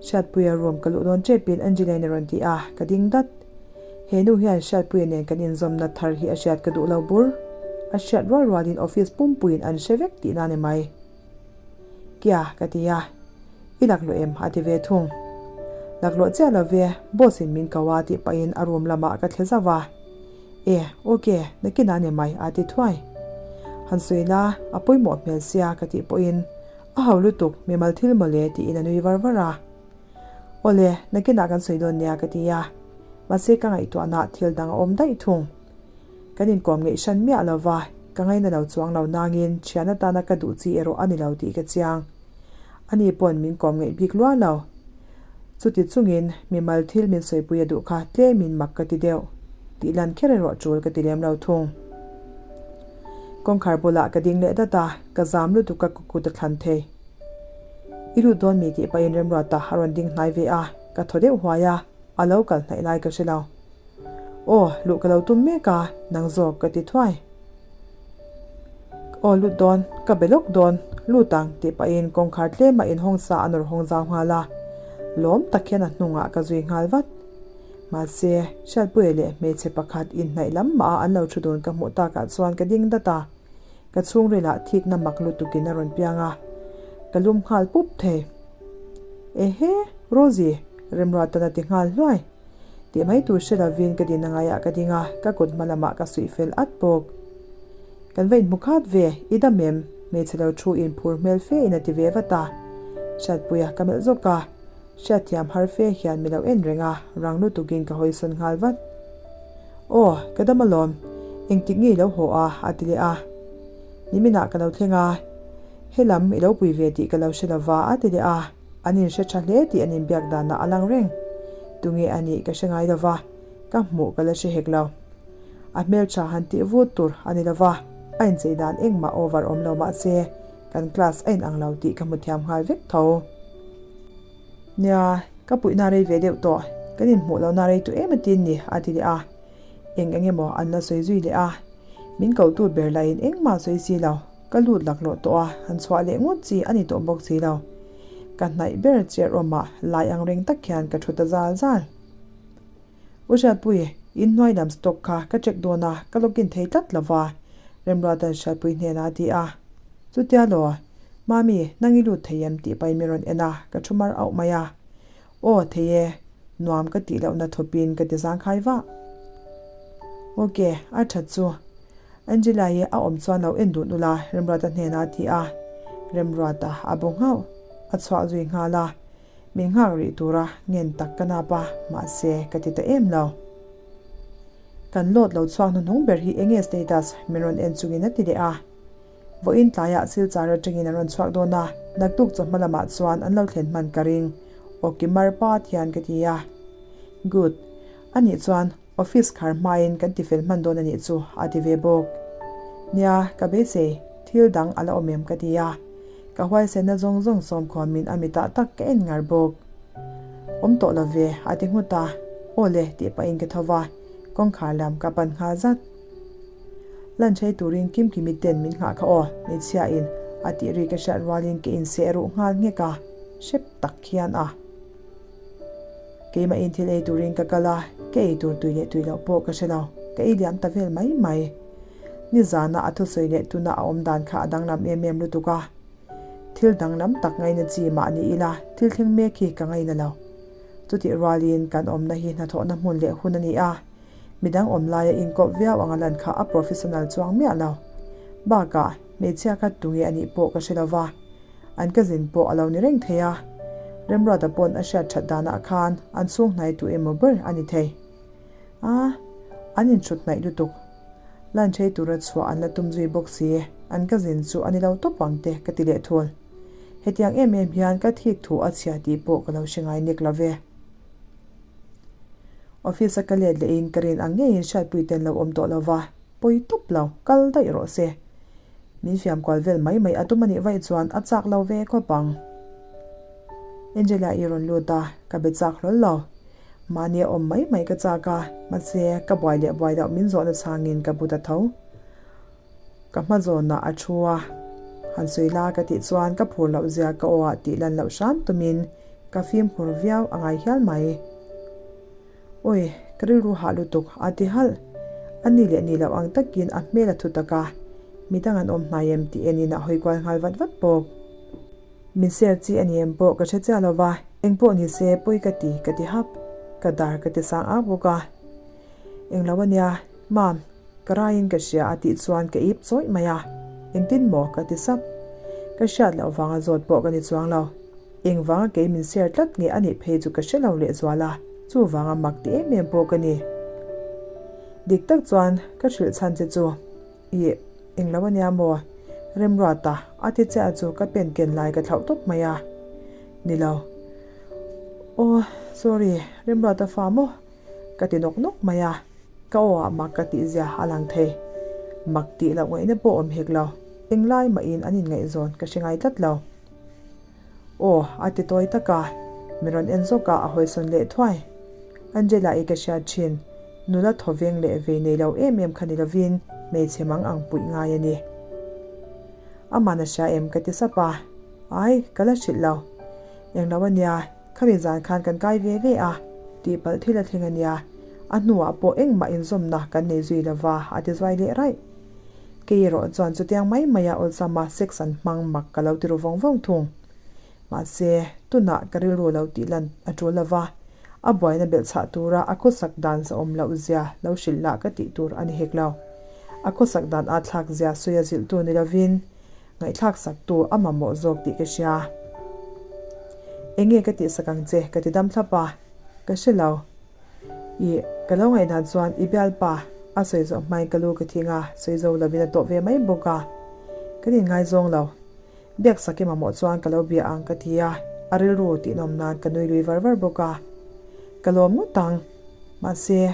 Hriatpuia room ka luh dawn tepin Angeline a rawn ti a, ka ding dat. He nu hian Hriatpuia nen kan inzawmna thar hi a hriat ka duh lo bur. A hriat rual rualin office pumpuiin an hre vek tihna ni mai. Kia, ka ti a. I laklawh em? a ti ve thung. Laklawh chiah lo ve, boss in min ko a tih pahin a room lamah ka thle zauh a. E, ok, nakinah ni mai a ti thuai. Han sawi la, a pawimawh hmel sia ka tih pawhin a ho lutuk mimal thil mawle tiin a nui var var a. Awle, nakinah kan sawi dawn nia ka ti a. Mahse ka ngaihtuahna thil dang a awm daih thung. Kan inkawm ngeih hran miah lo va, ka ngaina lo chuang lo nangin thian atana ka duh chi erawh a ni lo tih ka chiang. Ani pawn min kawm ngeih bik lua lo. Chuti chungin mimal thil min sawipui a duh kha tlemin mak ka ti deuh. Tih lan kher erawh tul ka ti lem lo thung. Kawngkhar bulah ka ding leh dat a, ka zam lutuk a ka kut a thlan thei. I lut dawn mi tih pahin Remruata a rawn ding hnai ve a, ka thaw deuh huai a, a lo kal hnaih lai ka hre lo. Aw, luh ka lo tum mek a, nang zawk ka ti thuai. Aw lut dawn, ka be lawk dawn, lut ang tih pahin kawngkhar tlema inhawng sa a nawr hawng zau nghal a, lawm tak hian a hnungah ka zui nghal vat. Mahse, Hriatpuia leh hmeichhe pakhat inhnaih lam mah a an lo thu dun ka hmuh takah chuan ka ding dat a, ka chhungrilah thikna mak lutukin a rawn piang a, ka lum nghal pup thei. Ehe, Rosie, Remruatan a ti nghal hluai. Tih mai tur hre lovin ka din angaiah ka ding a, ka kut hma lamah ka suih fel at bawk. Kan va inhmu khat ve, i dam em? Hmeichhe lo thu in phur hmel fe in a ti ve vat a. Hriatpuia ka melh zawk a, hriatthiam har fe hian mi lo en reng a, rang lutukin ka hawisawn nghal vat. Aw, ka dam alawm, engtik nge i lo haw a? a ti leh a. Niminah ka lo thleng a, helam i lo pui ve tih ka lo hre lova a ti leh a. An inhre tha hle tih an inbiak danah a lang reng. Tunge a nih ka hre ngai lo va, ka hmuh ka la hre hek lo. A hmeltha han tih vut tur a ni lo va, a inchei dan engmah over awm lo mahse kan class a inang lo tih ka hmu thiam nghal vek tho. Nia, ka puihna rei ve deuh tawh, kan inhmuh lohna rei tawh em atin ni, a ti leh a. Eng eng emaw an la sawi zui leh a. Min kotu ber lahin engmah sawi si lo, ka lut laklawh tawh a, han chhuah leh ngawt chi a ni tawh bawk si lo. Ka hnaih ber chair awmah lai ang reng tak hian ka thu ta zal zal. U Hriatpui, in hnuai lam stock kha ka check dawn a, ka login thei tlat lo va, Remruata'n Hriatpui hnenah a ti a. Chutia law, Mami, nang i lut thei em tih pahin min rawn en a, ka thu mar auh mai a. Aw, thei e, nuam ka tih lohna thawpin ka ti zangkhai vah. Ok, a that chu. Angela hi a awm chuan lo en dun ula, Remruata hnenah a ti a. Remruata a bu nghauh, a chhuah zui nghal a. Min nghak rih tura ngen tak ka nap a, mahse ka ti ta em lo. Kan load lo chhuak hnuhnung ber hi enge status min rawn en chungin a ti leh a. Vawiin tlaiah Silchar atangin an rawn chhuak dawn a, naktuk chawhma lamah chuan an lo thlen hman ka ring, awki mar pat hian ka ti a. Good. Anih chuan Office khar hmain kan tifel hman dawn a nih chu a ti ve bawk. Nia, ka beisei, thil dang a la awm em ka ti a. Ka huaisenna zawng zawng sawmkhuamin a mitah tak ka en ngar bawk. Awm tawh lo ve, a ti nghut a. Aw le, tih pahin ka tho va, kawngkhar lam ka pan nghal zat. Lunch ei turin Kimkimi ten min nghah kha aw, hmeichhiain a tih ri ka hriat rualin ka inseh ruh nghal nghek a, hrep tak khian a. Keimahin thil ei turin ka kal a, ka ei tur tui leh tui loh pawh ka hre lo, ka ei liam ta vel mai mai. Nizana a thusawi leh tuna a awm dan kha a danglam em em lutuk a. Thil danglam tak ngaina chi mah ni ila thil thleng mek hi ka ngaina lo. Chutih rualin kan awmna hi hnathawhna hmun leh hun a ni a, midang awm laia inkawp viau anga lan kha a professional chuang miah lo. Bakah, hmeichhia kha tunge a nih pawh ka hre lo va. An cousin pawh a lo ni reng thei a, Remruata pawn a hriat that danah khan an chhung hnai tu emaw ber a ni thei. A, an inhrut hnaih lutuk. Lunch ei tura chhuah an la tum zui bawk si, an cousin chu a ni lo tawp ang te ka ti leh thul. Hetiang em em hian ka thik thu a chhia tih pawh ka lo hre ngai nek lo ve. Office a ka let lehin ka rin ang ngeiin hriatpui ten lo awm tawh lo va, pawi tawp lo, kal daih rawh se. Min fiam kual vel mai mai a tum a nih vaih chuan a chak lo ve khawp ang. Angela i rawn lut a, ka be chak hlawl lo. Mahni a awm mai mai ka chak a, mahse ka buai leh buai loh min zawhna chhangin ka bu ta tho. Ka hma zawnah a thu a, han sawi la ka tih chuan ka phur loh zia ka aw ah tih lan loh hram tumin ka fimkhur viau a ngai hial mai. Awi, ka rilru hah lutuk, a ti halh. A ni leh ni loh ang takin a hmel a thu tak a, midang an awm hnai em tih enin a hawi kual nghal vat vat bawk. Min ser chi a ni em pawh ka hre chiah lo va, eng pawh ni se pawi ka ti, ka ti hap. Ka dar ka ti sang ak bawk a. Eng lo a nia, Mam, ka raiin ka hria a tih chuan ka ip chawih mai a. Engtin maw? ka ti sap. Ka hriat loh vanga zawt pawh ka ni chuang lo. Engvanga kei min share tlat nge a nih phei chu ka hre lo lehzual a, chuvanga mak ti em em pawh ka ni. Dik tak chuan ka hrilh chhan che chu, Ih, englo a nia maw? Remruata, a ti chiah chu ka pen ken lai ka thlauh tawp mai a. Ni lo. Aw, sorry, Remruata fa maw? Ka ti nawk nawk mai a, ka aw ah mak ka tih zia a lang thei. Mak tih loh ngaihna pawh awm hek lo, englai mahin an inngaihzawn ka hre ngai tlat lo. Aw, a ti tawi tak a, min rawn en zawk a, a hawisawn leh thuai. Angela i ka hriat thin, nula thawveng leh vei nei lo em em kha ni lovin hmeichhe mang ang puih ngai a ni. Aman a hria em ka ti sap a, ai, ka la hrilh lo. Englo a nia, khami zan khan kan kai ve ve a, tihpalh thil a thleng a nia, a hnuah pawh engmah inzawmna kan nei zui lova a ti zuai leh raih. Kei erawh chuan chutiang mai maia awlsama sex an hmang mak ka lo ti ru vawng vawng thung. Mahse, tunah ka rilru lo tih lan a tul lo va, a buaina belhchhah tura a khawsak dan zahawm loh zia lo hrilh lah ka tih tur a ni hek lo. A khawsak dan a thlak zia sawi a zilhtu ni lovin ngaihthlak saktu a mamawh zawk tih ka hria. Enge ka tihsak ang che ka ti dam thlap a, ka hre lo. Ih, ka lo ngaihdan chuan i bialpa a sawi zawh hmain ka lu ka thing a, sawi zo lovin a tawh ve mai bawk a. Kan inngaizawng lo. Biaksak i mamawh chuan ka lo bia ang ka ti a, a rilru tihnawm nan ka nui lui var var bawk a. Ka lawm ngawt ang. Mahse,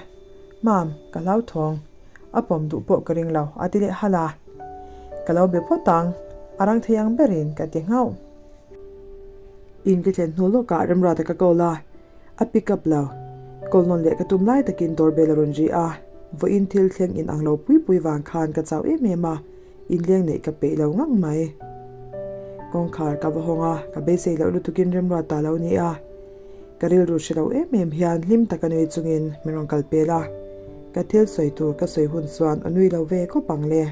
Mam, ka hlauthawng. A pawm duh pawh ka ring lo, a ti leh halh a. Ka lo be phawt ang, a rang thei ang berin ka ti nghauh. In ka thlen hnu lawkah Remruata ka call a, a pick up lo. Call nawn leh ka tum lai takin doorbell a rawn ri a, vawiin thil thleng in ang lo pui pui vang khan ka chau em em a, inleng neih ka peih lo ngang mai. Kawngkhar ka va hawng a, ka beisei loh lutukin Remruata lo ni a. Ka rilru hre lo em em hian hlim taka nui chungin min rawn kal pel a, ka thil sawi tur ka sawi hun chuan a nui lo ve khawp ang le.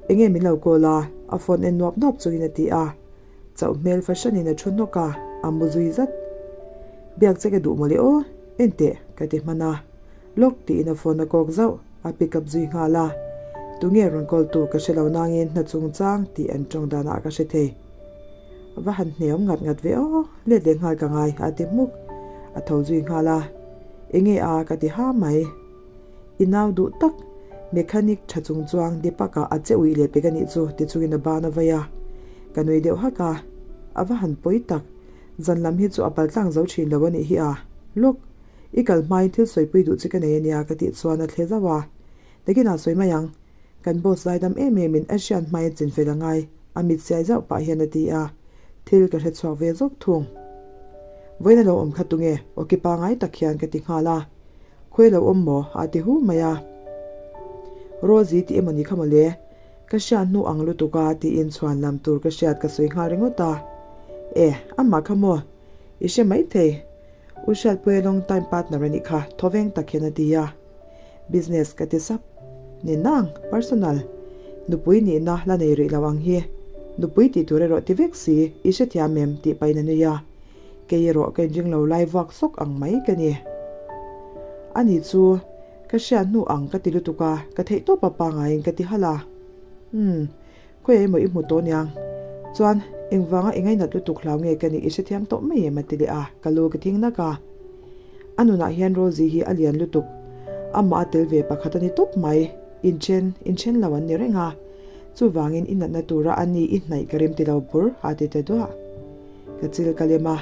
Enge min lo call a? A phone en nuap nuap chungin a ti a. Chauh hmel fahranin a thu hnawk a, a mu zui zat. Biak che ka duh mawle aw, en teh ka ti hman a. Lawk tiin a phone a kawk zauh, a pick up zui nghal a. Tunge rawn call tu ka hre lo nangin hna chungchang tih an tawng danah ka hre thei. Va han hneawm ngat ngat ve aw, let leh nghal ka ngai a ti hmuk. A tho zui nghal a, Enge a ka ti ha mai. I nau duh tak, mechanic tha chung chuang Deepak ah a che uih leh pek a nih chu ti chungin a ban a vai a. Ka nui deuh hak a, a va han pawi tak, zan lam hi chu a pal tlang zo thin lo a nih hi a. Look, i kal hmain thil sawipui duh che ka nei a nia ka tih chuan a thle zauh a. Nakinah sawi mai ang, Kan boss zaidam em em in a hriat hmai a chin fel a ngai, a mit siai zauh pah hian a ti a, thil ka hre chhuak ve zawk thung. Vawiin a lo awm kha tunge? Awki pangai tak hian ka ti nghal a. Khawi lo awm maw? a ti hu mai a. Rosie tih emaw ni kha mawle? Ka hriat hnu ang lutuk a tiin chhuan lam tur ka hriat ka sawi nghal ringawt a. E, amah kha maw? I hre maithei. U Hriatpuia long time partner a nih kha, thawveng tak hian a ti a. Business ka ti sap. Ni nang, personal. Nupui nihna la nei rih lo ang hi. Nupui tih tur erawh ti vek si, i hrethiam em? tih pahin a nui a. Kei erawh ka inring lo lai vuak sawk ang mai ka ni. Ani chu ka hriat hnu ang ka ti lutuk a, ka theih tawp a pangaiin ka ti halh a. Umm. Khawiah emaw i hmu tawh niang? Chuan, engvanga i ngainat lutuk hlau nge ka nih i hrethiam tawh mai em? a ti leh a, ka lu ka thing nak a. A nunah hian Rosie hi a lian lutuk. Amah a tel ve pakhat a ni tawp mai. Inthen, inthen lo an ni reng a. Chuvangin i natna tura a ni i hnaih ka rem ti lo bur, a ti ta duah. Ka chil ka lem a.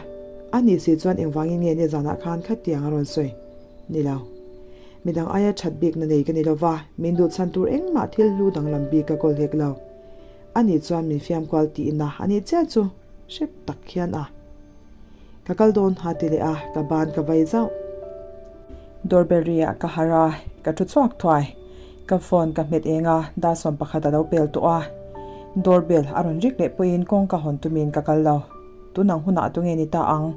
A nih si chuan engvangin nge nizanah khan khatiang a rawn sawi? Ni lo. Midang aia that bikna nei ka ni lo va, min duh chhan tur engmah thil hlu danglam bik ka kawl hek lo. Ani chuan min fiam kual tihna a nih chiah chu hrep tak hian a. Ka kal dawn ha ti leh a, ka ban ka vai zauh. Doorbell ri ah ka harh a, ka thu chhuak thuai. Ka phone ka hmet eng a, Dawson pakhat a lo pel tawh a. Doorbell a rawn rik leh pawhin kawngka hawn tumin ka kal lo. Tunang hunah tunge ni ta ang?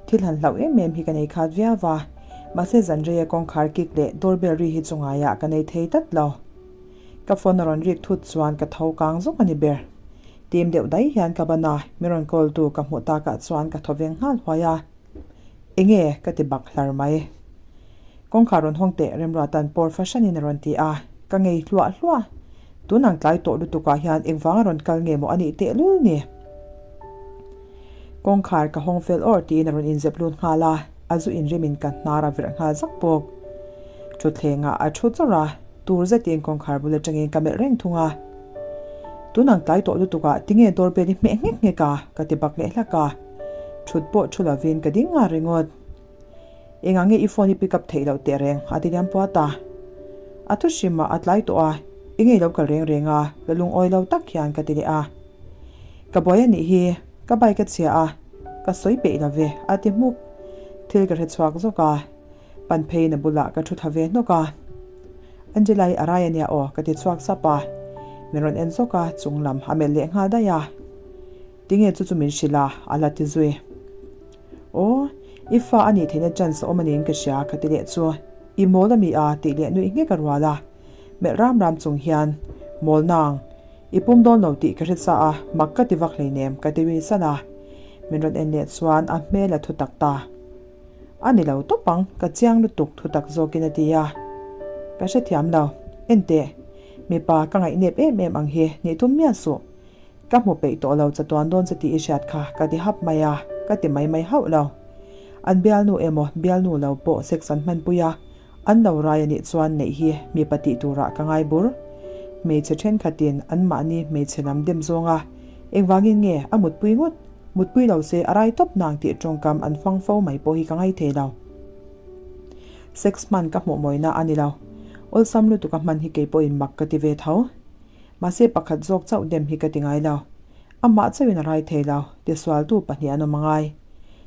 Thil han hlauh em em hi ka nei khat viau va, mahse zan reia kawngkhar kik leh doorbell ri hi chu ngaiah ka nei thei tlat lo. Ka phone a rawn rik thut chuan ka tho kang zawk a ni ber. Tim deuh dai hian ka ban a, min rawn call tu ka hmuh takah chuan ka thaw veng nghal huai a. Enge? ka ti bak hlar mai. Kawngkhar rawn hawng teh Remruata'n pawr fahranin a rawn ti a, ka ngei hluah hluah. Tun ang tlai tawh lutukah hian engvanga rawn kal nge maw a nih tehlul ni? Kawngkhar ka hawng fel awr tiin a rawn inzep lut nghal a, a zu inrimin ka hnar a virh nghal zak bawk. Thutthlengah a thu chawrh a, tur zetin kawngkhar bul atangin ka melh reng thung a. Tun ang tlai tawh lutukah tinge doorbell i hmeh nghek nghek a? ka ti bak leh hlak a. Thut pawh thu lovin ka ding nghal ringawt. Engah nge i phone i pick up theih loh teh reng? a ti liam puat a. A thu hrimah a tlai tawh a, i ngei lo kal reng reng a, la lungawi lo tak hian ka ti leh a. Ka buai a nih hi, ka bike a chhia a, ka sawi peih lo ve, a ti hmuk. Thil ka hre chhuak zawk a, pan pheiin a bulah ka thu thla ve hnawk a. Angela-i a rai a nia aw, ka ti chhuak sap a. Min rawn en zawk a, chung lam a melh leh nghal daih a. Tinge chu chu min hrilh a, a la ti zui. Aw, i fa a nih theihna chance a awm a niin ka hria, ka ti leh chu. I mawl a mi a, tih leh nuih nghek a rual a. Melh ram ram chung hian, Mawl nang, i pum dawn lo tih ka hre sa a, mak ka ti vak hleinem, ka ti ri san a. Min rawn en leh chuan a hmel a thutak ta. A ni lo tawp ang, ka chiang lutuk thutak zawkin a ti a. Ka hrethiam lo. Enteh, mipa ka ngaihnep em em ang hi nih tum miah suh. Ka hmu peih tawh lo chatuan dawn che tih i hriat kha ka ti hap mai a, ka ti mai mai hauh lo. An bialnu emaw bialnu lo pawh sex an hmanpui a, an lo rai a nih chuan neih hi mipa tih turah ka ngai bur. Hmeichhe thenkhatin anmahni hmeichhe lam dem zawng a, engvangin nge a mutpui ngawt, mutpui lo se a rai tawp nang tih tawngkam an fang fo mai pawh hi ka ngai thei lo. Sex hman ka hmuh mawina a ni lo. Awlsam lutuk a hman hi keipawhin mak ka ti ve tho. Mahse pakhat zawk chauh dem hi ka ti ngai lo. Amah chauhin a rai thei lo, tisualtu pahnih an awm a ngai.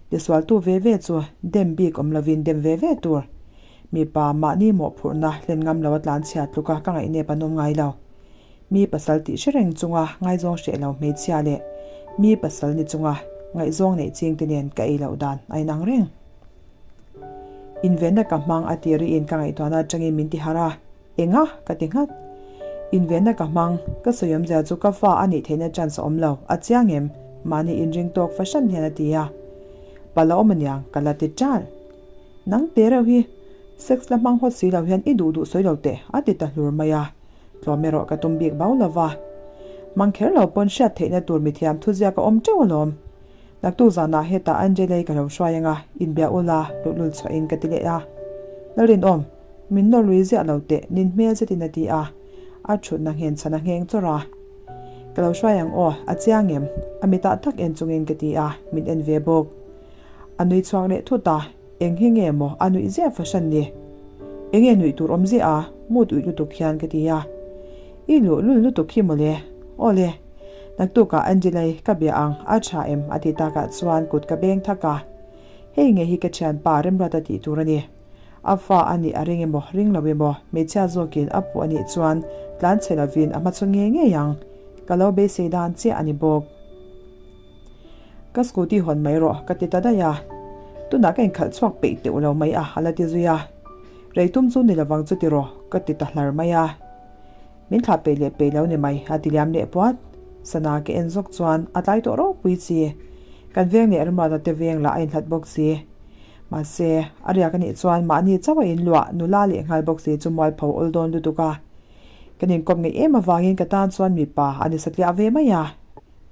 Tisualtu ve ve chu dem bik awm lovin dem ve ve tur. Mipa mahni mawhphurhna hlen ngam lo a tlanchhia tluka ka ngaihnep an awm ngai lo. Mi pasal tih hre reng chunga ngaizawng hreh lo hmeichhia leh mi pasal ni chunga ngaihzawng neih ching te nen ka ei loh dan a inang reng. Invenna ka hmang a ti riin ka ngaihtuahna atangin min ti harh a, Enga? ka ti nghat. Invenna ka hmang, ka sawi awmzia chu ka fa a nih theihna chance a awm lo, a chiang em? Mahni inring tawk fahran hian a ti a. Pala awm aniang, ka la ti ṭal. Nang te reuh hi, sex la hmang hawt si lo hian i duh duh sawi lo teh, a ti ta hlur mai a. Tlawm erawh ka tum bik bau lo va. Hmang kher lo pawn hriat theihna tur mithiam thuziak a awm teuh alawm. Naktuk zanah hetah Angela-i ka lo hruai anga, inbia ula, luhlul chhuahin ka ti leh a. Lalrinawm, min nawr lui ziah lo teh, nin hmel zetin a ti a. A thutna nghen chhan a ngheng chawrh a. Ka lo hruai ang aw, a chiang em? A mitah tak en chungin ka ti a, min en ve bawk. A nui chhuak leh thut a, eng hi nge maw a nuih ziah fahran ni? Enge nuih tur awm ziah a? Mut uih lutuk hian ka ti a. I luh lul lutuk hi mawle. Awle. Naktukah Angela-i ka bia ang, a tha em? a ti takah chuan kut ka beng thak a. Hei nge hi ka thianpa Remruata tih tur a ni. A fa a nih a ring emaw ring lo emaw hmeichhia zawkin a puh a nih chuan tlan chhe lovin a hmachhawn ngei ngei ang. Ka lo beisei dan chiah a ni bawk. Ka scooty hawn mai rawh ka ti ta daih a, tunah ka inkhalh chhuak peih teuh lo mai a a la ti zui a, rei tum chu ni lovang chu tiraw ka ti ta hlar mai a, min thlah peih leh peih lo ni mai a ti liam leh puat, sana ka en zawk chuan a tlai tawh ropui chi, kan veng leh Ramruata te veng lah a inhlat bawk si, mahse a riak anih chuan mahni chauh a inluah nula leh nghal bawk si chu mualpho awl dawn lutuk a, kan inkawp ngeih em avangin ka tan chuan mipa a ni satliah ve mai a.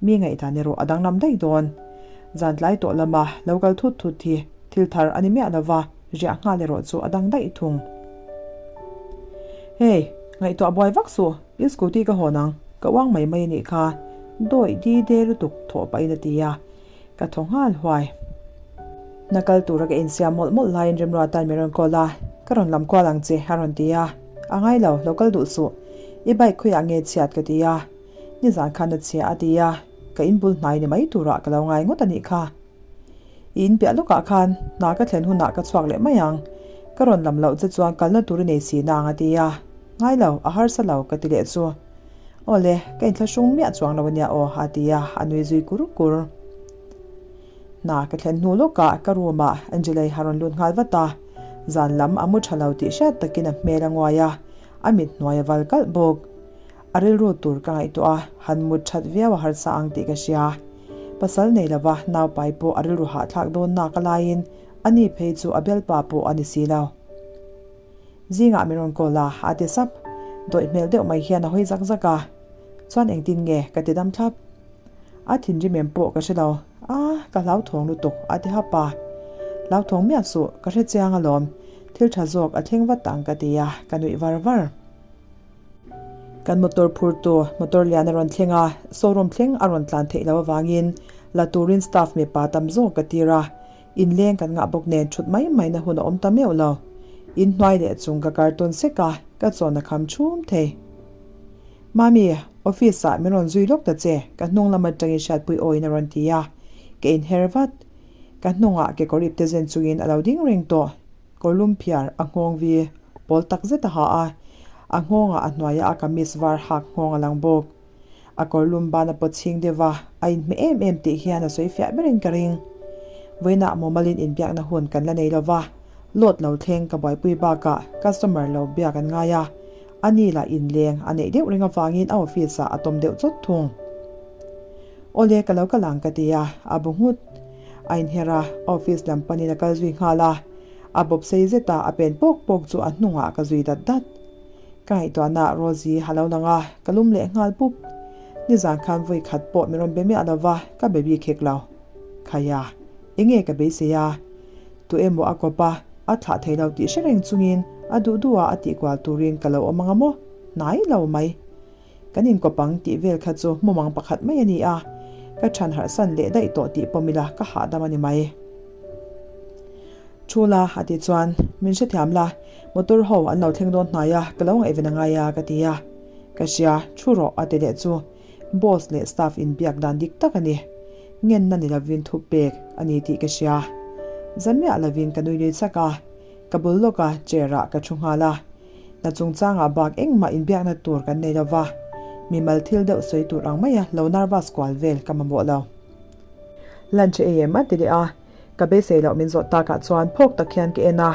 Mi ngaihdan erawh a danglam daih dawn. Zan tlai tawh lama lo kal thut thut hi thil thar a ni miah lova, riah nghal erawh chu a dang daih thung. Hey, ngaihtuah buai vak suh, i scooty ka hawn ang, ka uang mai mai a nih kha, dawih di de lutuk thawh pahin a ti a, ka thaw nghal huai. Hna kal tura ka insiam mawlh mawlh laiin Remruata'n min rawn call a, ka rawn lam kual ang che a rawn ti a, a ngai lo, lo kal duh suh, i bike khawiah nge chhiat ka ti a. Nizan khan a chhia a ti a, ka inbul hnai ni mai turah ka lo ngai ngawt a nih kha. I inpiah lawkah khan hna ka thlen hunah ka chhuak leh mai ang, ka rawn lam loh che chuan kalna tur i nei si nang a ti a, ngai lo, a harsa lo ka ti leh chu. Awle, ka inthlahrung miah chuang lo a nia aw a ti a, a nui zui kur kur. Hna ka thlen hnu lawkah ka room ah Angela-i a rawn lut nghal vat a, zan lam a mu tha lo tih hriat takin a hmel a nguai a, a mit hnuai a val kalh bawk. A rilru tur ka ngaihtuah a, han mut that viau a harsa ang tih ka hria. Pasal nei lova naupai pawh a rilru hahthlak dawn nak a laiin a ni phei chu a bialpa pawh a ni si lo. Zingah min rawn call a, a ti sap. Dawih hmel deuh mai hian a hawi zak zak a. Chuan engtin nge ka ti dam thlap. A thinrim em pawh ka hre lo. A, ka hlauthawng lutuk, a ti hap a. Hlauthawng miah suh, ka hre chiang alawm. Thil tha zawk a thleng vat ang ka ti a, ka nuih var var. Kan motor phurtu motor lian a rawn thleng a, showroom thleng a rawn tlan theih loh avangin la turin staff mipa tam zawk ka tir a, inleng kan ngah bawk nen thut mai mai na hun a awm ta meuh lo. Inhnuai leh chung ka kar tawn sek a, ka chawn a kham chhum thei. Mami, office ah min rawn zui lawk ta che, ka hnung lam atangin hriatpui awiin a rawn ti a, ka inher vat. Ka hnungah kekawr ipte zen chungin a lo ding reng tawh. Kawrlum phiar a nghawng vi pawl tak zet a ha a, a nghawngah a hnuaia a kamis var hak nghawng a lang bawk. A kawrlum ban a pawt chhing deuh a, a inhmeh em em tih hian a sawi fiah berin ka ring. Vawiinah mumalin inbiakna hun kan la nei lo va, load lo thleng ka buaipui bakah customer lo biak an ngai a, a ni lah inleng a neih deuh reng avangin a office ah a tawm deuh chawt thung. Awle ka lo kal ang ka ti a, a bu nghut. A inher a, office lam panin a kal zui nghal a. A bawp sei zet a, a pen pawk pawk chu a hnungah ka zui dat dat. Ka ngaihtuahna Rosie a lo lang a, ka lum leh nghal pup. Nizan khan vawi khat pawh min rawn be miah lo va, ka be bik hek lo. Khaia, enge ka beisei a? Tu emaw a kawp a, a thlah thei lo tih hre reng chungin a duh duh a a tihkual turin ka lo awm ang a maw? Hnai lo mai. Kan inkawp ang tih vel kha chu mumang pakhat mai a ni a, ka ṭhan harhsan leh daih tawh tih pawm ila ka hahdam a ni mai. Thu la, a ti chuan, Min hrethiam la, motor ho an lo thleng dawn hnai a, ka lo ngaihven a ngai a, ka ti a. Ka hria, thu rawh, a ti leh chu. Boss leh staff inbiak dan dik tak a ni. Ngenna ni lovin thu pek a ni tih ka hria. Za miah lovin ka nui nui chak a, ka bul lawka chair ah ka thu nghal a. Hna chungchangah bak engmah inbiakna tur kan nei lova, mimal thil deuh sawi tur ang maia lo nervous kual vel ka mamawh lo. Lunch ei em a ti leh a, ka beisei loh min zawh takah chuan phawk tak hian ka en a,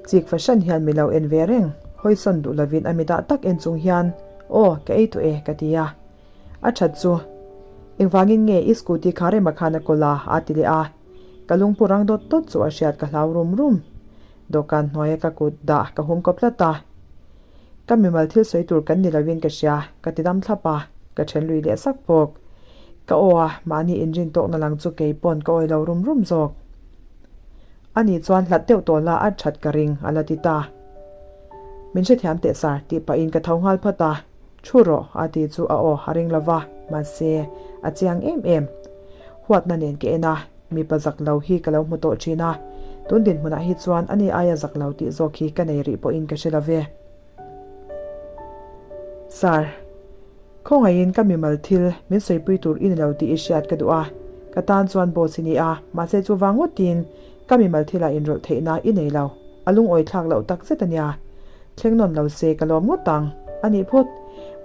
chik fahran hian mi lo en ve reng, hawisawn duh lovin a midah tak en chung hian aw ka ei tawh e ka ti a. A that chu engvangin nge i scooty kha rema khan a kawl a a ti leh a, ka lungpu rang dawt dawt chu a hriat ka hlau rum rum. Dawhkan hnuaia ka kut dah ka hum kawp tlat a, ka mimal thil sawi tur kan ni lovin ka hria, ka ti dam thlap a, ka then lui leh sak bawk. Ka aw a, mahni inrin tawkna lang chu kei pawn ka awi lo rum rum zawk. Ani chuan hlat deuh tawh la a that ka ring, a la ti ta. Min hrethiam teh sar, tih pahin ka tho nghal phawt a, Thu rawh, a ti chu a aw a ring lova, mahse, a chiang em em. Huatna nen ka en a, mipa zak lo hi ka lo hmu tawh thin a, tun dinhmunah hi chuan ani aia zak lo tih zawk hi ka nei rih pawhin ka hre lo ve. Sir, khawngaihin ka mimal thil min sawipui tur i ni lo tih i hriat ka duh a, ka tan chuan boss i ni a, mahse chuvang ngawtin ka mimal thilah inrawlh theihna i nei lo, a lungawi thlak loh tak zet a nia. Thleng nawn lo se ka lawm ngawt ang. A nih phawt.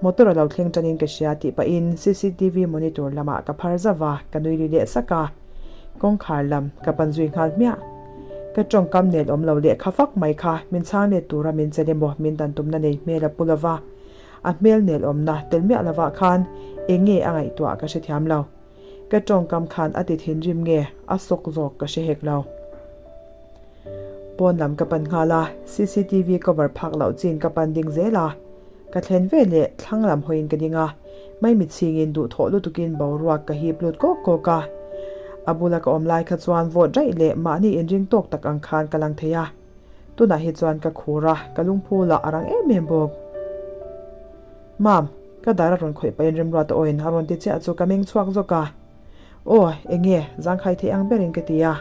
Motor a lo thleng tanin ka hria tih pahin cctv monitor lamah ka phar zauh a, ka nui lui leh sak a. Kawngkhar lam ka pan zui nghal hmiah. Ka tawngkam nel awm lo leh kha fak mai kha min chhang let tura min chelh emaw min dan tumna nei hmel a pu lova. A hmel nel awmna tel miah lovah khan eng nge a ngaihtuah ka hrethiam lo. Ka tawngkam khan a ti thinrim nge a sawk zawk ka hre hek lo. Pawn lam ka pan nghal a, cctv cover phak loh chin ka pan ding zel a. Ka thlen ve leh thlang lam hawiin ka ding a, maimi chhingin duhthawh lutukin boruak ka hip lut kawk kawk a. A bula ka awm lai kha chuan vawt raih leh mahni inring tawk tak ang khan ka lang thei a. Tunah hi chuan ka khur a, ka lungphu lah a rang em em bawk. Mam, ka dar a rawn khawih pahin Remruata awin a rawn ti chiah chu ka meng chhuak zawk a. Aw, enge zangkhai theih ang berin ka ti a.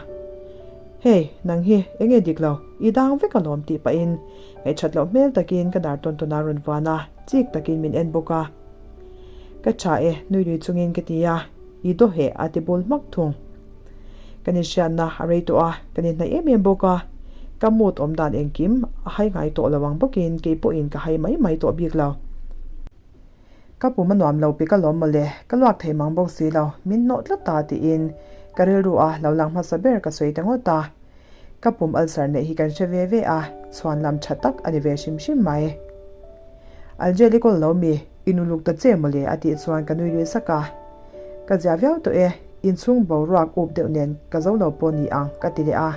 Hey, nang hi enge dik lo, i dang vek alawm tih pahin ngaihṭhat loh hmel takin ka dar tawn tawn a rawn vuan a, chik takin min en bawk a. Ka ṭha e, nui nui chungin ka ti a, i daw heh a ti bul hmak thung. Kan inhriatna a rei tawh a, kan inhnaih em em bawk a, ka mood awm dan engkim a hai ngai tawh lo ang bawkin kei pawhin ka hai mai mai tawh bik lo. Ka pum a nuam lo pik alawm mawle, ka luak thei mang bawk si lo, min hnawh tlat ta tiin ka rilru a lo lang hmasa ber ka sawi ta ngawt a. Ka pum ulcer neih hi kan hre ve ve a, chhuan lam tha tak a ni ve hrim hrim mai. Algel i kawl lo mi, i nu luk ta che mawle a tih chuan ka nui lui sak a. Ka zia viau tawh e, inchhung boruak up deuh nen ka zo lo pawh ni ang ka ti leh a.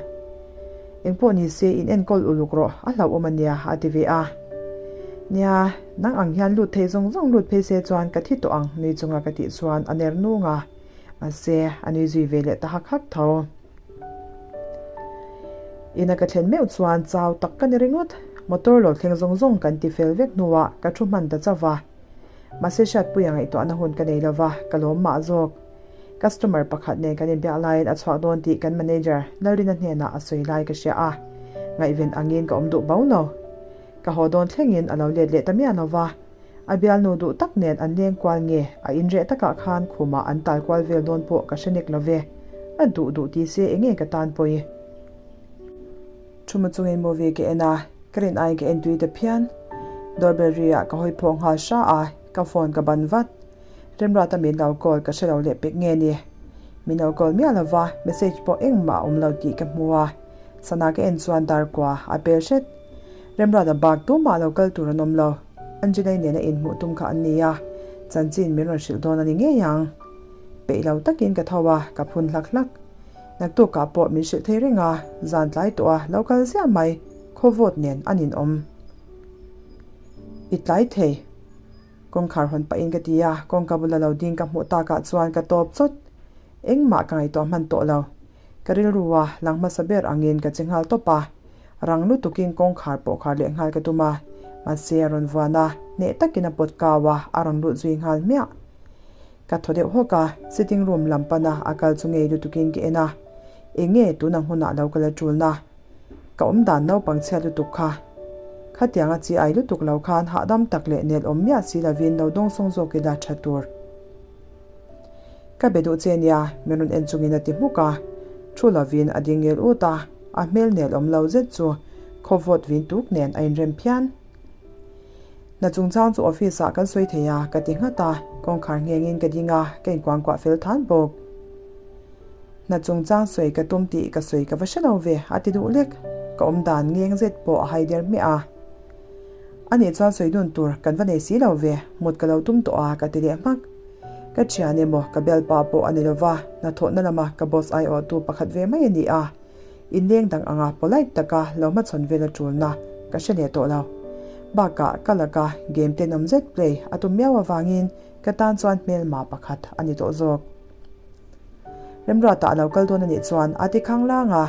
Engpawh ni se in enkawl uluk rawh, a hlauhawm a nia a ti ve a. Nia, nang ang hian lut thei zawng zawng lut phei se chuan ka thi tawh ang nui chunga ka tih chuan a ner nung a, mahse a nui zui ve leh ta hak hak tho. Ina ka thlen meuh chuan chau tak ka ni ringawt, motor lo thleng zawng zawng kan ti fel vek hnuah ka thu hman ta chauh va. Mahse hriatpuia ngaihtuahna hun ka nei lova, ka lawm mah zawk. Customer pakhat nen kan inbiak laiin a chhuak dawn tih kan manager Lalrina hnenah a sawi lai ka hria a, ngaihven angin ka awm duh bo lo. Ka haw dawn thlengin a lo let leh ta miah lo va, a bialnu duh tak nen an leng kual nge a inreh takah khan khumah an tal kual vel dawn pawh ka hre nek lo ve, a duh duh ti se enge ka tan pawi. Thu chungin movie ka en a, ka rin aiin ka en tui ta phian. Doorbell ri ah ka hawi phawk nghal hra a, ka phone ka ban vat. Remruata min lo call ka hre lo leh pek nge ni? Min lo call miah lo va, message pawh engmah a awm lo tih ka hmu a, sana ka en chuan dar kua a pel hret. Remruata bak tumah lo kal tur an awm lo, Angelai nena inhmuh tum kha an ni a, chanchin min rawn hrilh dawn a ni ngei ang. Peih lo takin ka tho a, ka phun hlak hlak. Naktukah pawh min hrilh thei reng a, zan tlai tawh a lo kal ziah mai, khaw vawt nen a ninawm. I tlai thei. Kawngkhar hawn pahin ka ti a, kawngka bula lo ding ka hmuh takah chuan ka tawp chawt. Engmah ka ngaihtuah hman tawh lo. Ka rilru a, lang hmasa ber angin ka che nghal tawp a. Rang lutukin kawngkhar pawh khar leh nghal ka tum a, mahse a rawn vuan a, hneh takin a pawt kau a, a rawn lut zui nghal hmiah. Ka thaw deuh hawk a, sitting room lam pana a kal chu ngei lutukin ka en a, eng nge tuna hmunah lo kal a ṭulna? Ka awm dan naupang chhiat lutuk kha. Khatianga chi ai lutuk lo khan hahdam tak leh nel awm miah si lovin lo dawngsawng zawk ila tha tur. Ka be duh che nia, min rawn en chungin a ti hmuk a. Thu lovin a ding ngel ut a, a hmel nel awm lo zet chu khaw vawt vin tuk nen a inrem phian. Hna chungchang chu office ah kan sawi thei a, ka ti nghat a, kawngkhar nghengin ka ding a, ka inkuangkuah fel than bawk. Hna chungchang sawi ka tum tih ka sawi ka va hre lo ve, a ti duh lek. Ka awm dan ngeng zet pawh a hai der hmiah a. A nih chuan sawi dun tur kan va nei si lo ve, mut ka lo tum tawh a, ka ti leh hmak. Ka thian emaw ka bialpa pawh a ni lo va, hnathawhna lama ka boss aiawhtu pakhat ve mai a ni a. Inleng dang anga polite taka lo hmachhawn vel a tulna ka hre leh tawh lo. Bakah ka laka game tenawm zet play a tum miau avangin ka tan chuan hmelma pakhat a ni tawh zawk. Remruatah a lo kal dawn a nih chuan a ti khang lang a,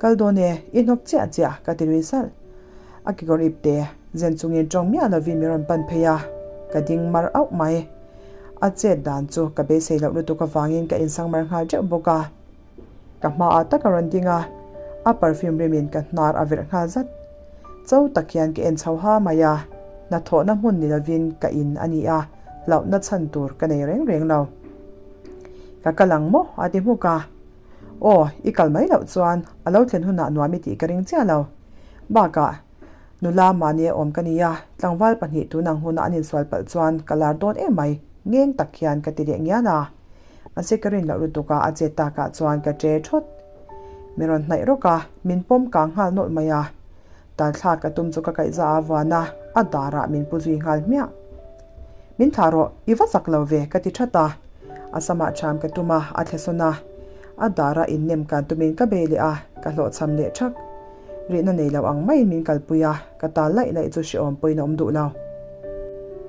Kal dawn e, i hnawk chiah chiah ka ti lui salh. A kekawr ip te zen chungin tawng miah lovin min rawn pan phei a, ka ding mar auh mai. A chet dan chu ka beisei loh lutuk avangin ka insangmar nghal teuh bawk a. Ka hmaah tak a rawn ding a, a perfume rimin ka hnar a verh nghal zat. Cho tak hian ka en chho ha mai a, hnathawhna hmun ni lovin ka in a ni a, hlauhna chhan tur ka nei reng reng lo. Ka kal ang maw? a ti hmuk a. Aw, i kal mai loh chuan a lo thlen hunah nuam i tih ka ring chiah lo. Bakah, nula mahni a awm ka ni a, tlangval pahnih tunang huna an insual palh chuan ka lar dawn em mai, ngeng tak hian ka ti leh ngial a. Mahse ka rin loh lutuk a, a chet takah chuan ka ṭe ṭhawt. Min rawn hnaih rawk a, min pawm kang nghal nawlh mai a. Talthlak ka tum chu ka kaihza a vuan a, a darah min pu zui nghal hmiah. Min thlah rawh, i va chak lo ve, ka ti ṭhat a. A samah ṭham ka tum a, a thle sawn a. A dara innem kan tumin ka bei leh a, ka hlawhchham leh ṭhak. Rihna nei lo ang maiin min kalpui a, ka tal laih laih chu hrehawm pawhin a awm duh lo.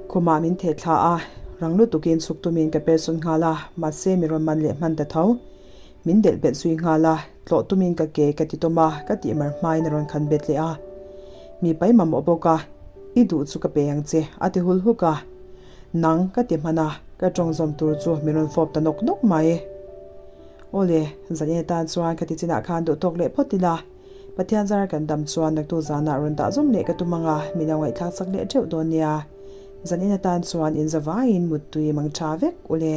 Khumah min theh thla a, rang lutukin chhuk tumin ka per sawn nghal a, mahse mi rawn man leh hman ta tho. Min delh bet zui nghal a, tlawh tumin ka ke ka ti tawm a, ka tih mar hmain a rawn khan bet leh a. Mi pai mamawh bawk a, i duh chu ka pe ang che, a ti hul huk a. Nang ka ti hman a, ka tawng zawm tur chu mi rawn fawp ta nawk nawk mai. Awle, zan atan chuan ka ti chinah khan duh tawk leh phawt ila, Pathian zar kan dam chuan naktu zanah rawn dah zawm leh ka tum anga min lo ngaihthlak chak leh teuh dawn nia. Zan in atan chuan in zavaiin muttui mang tha vek ule.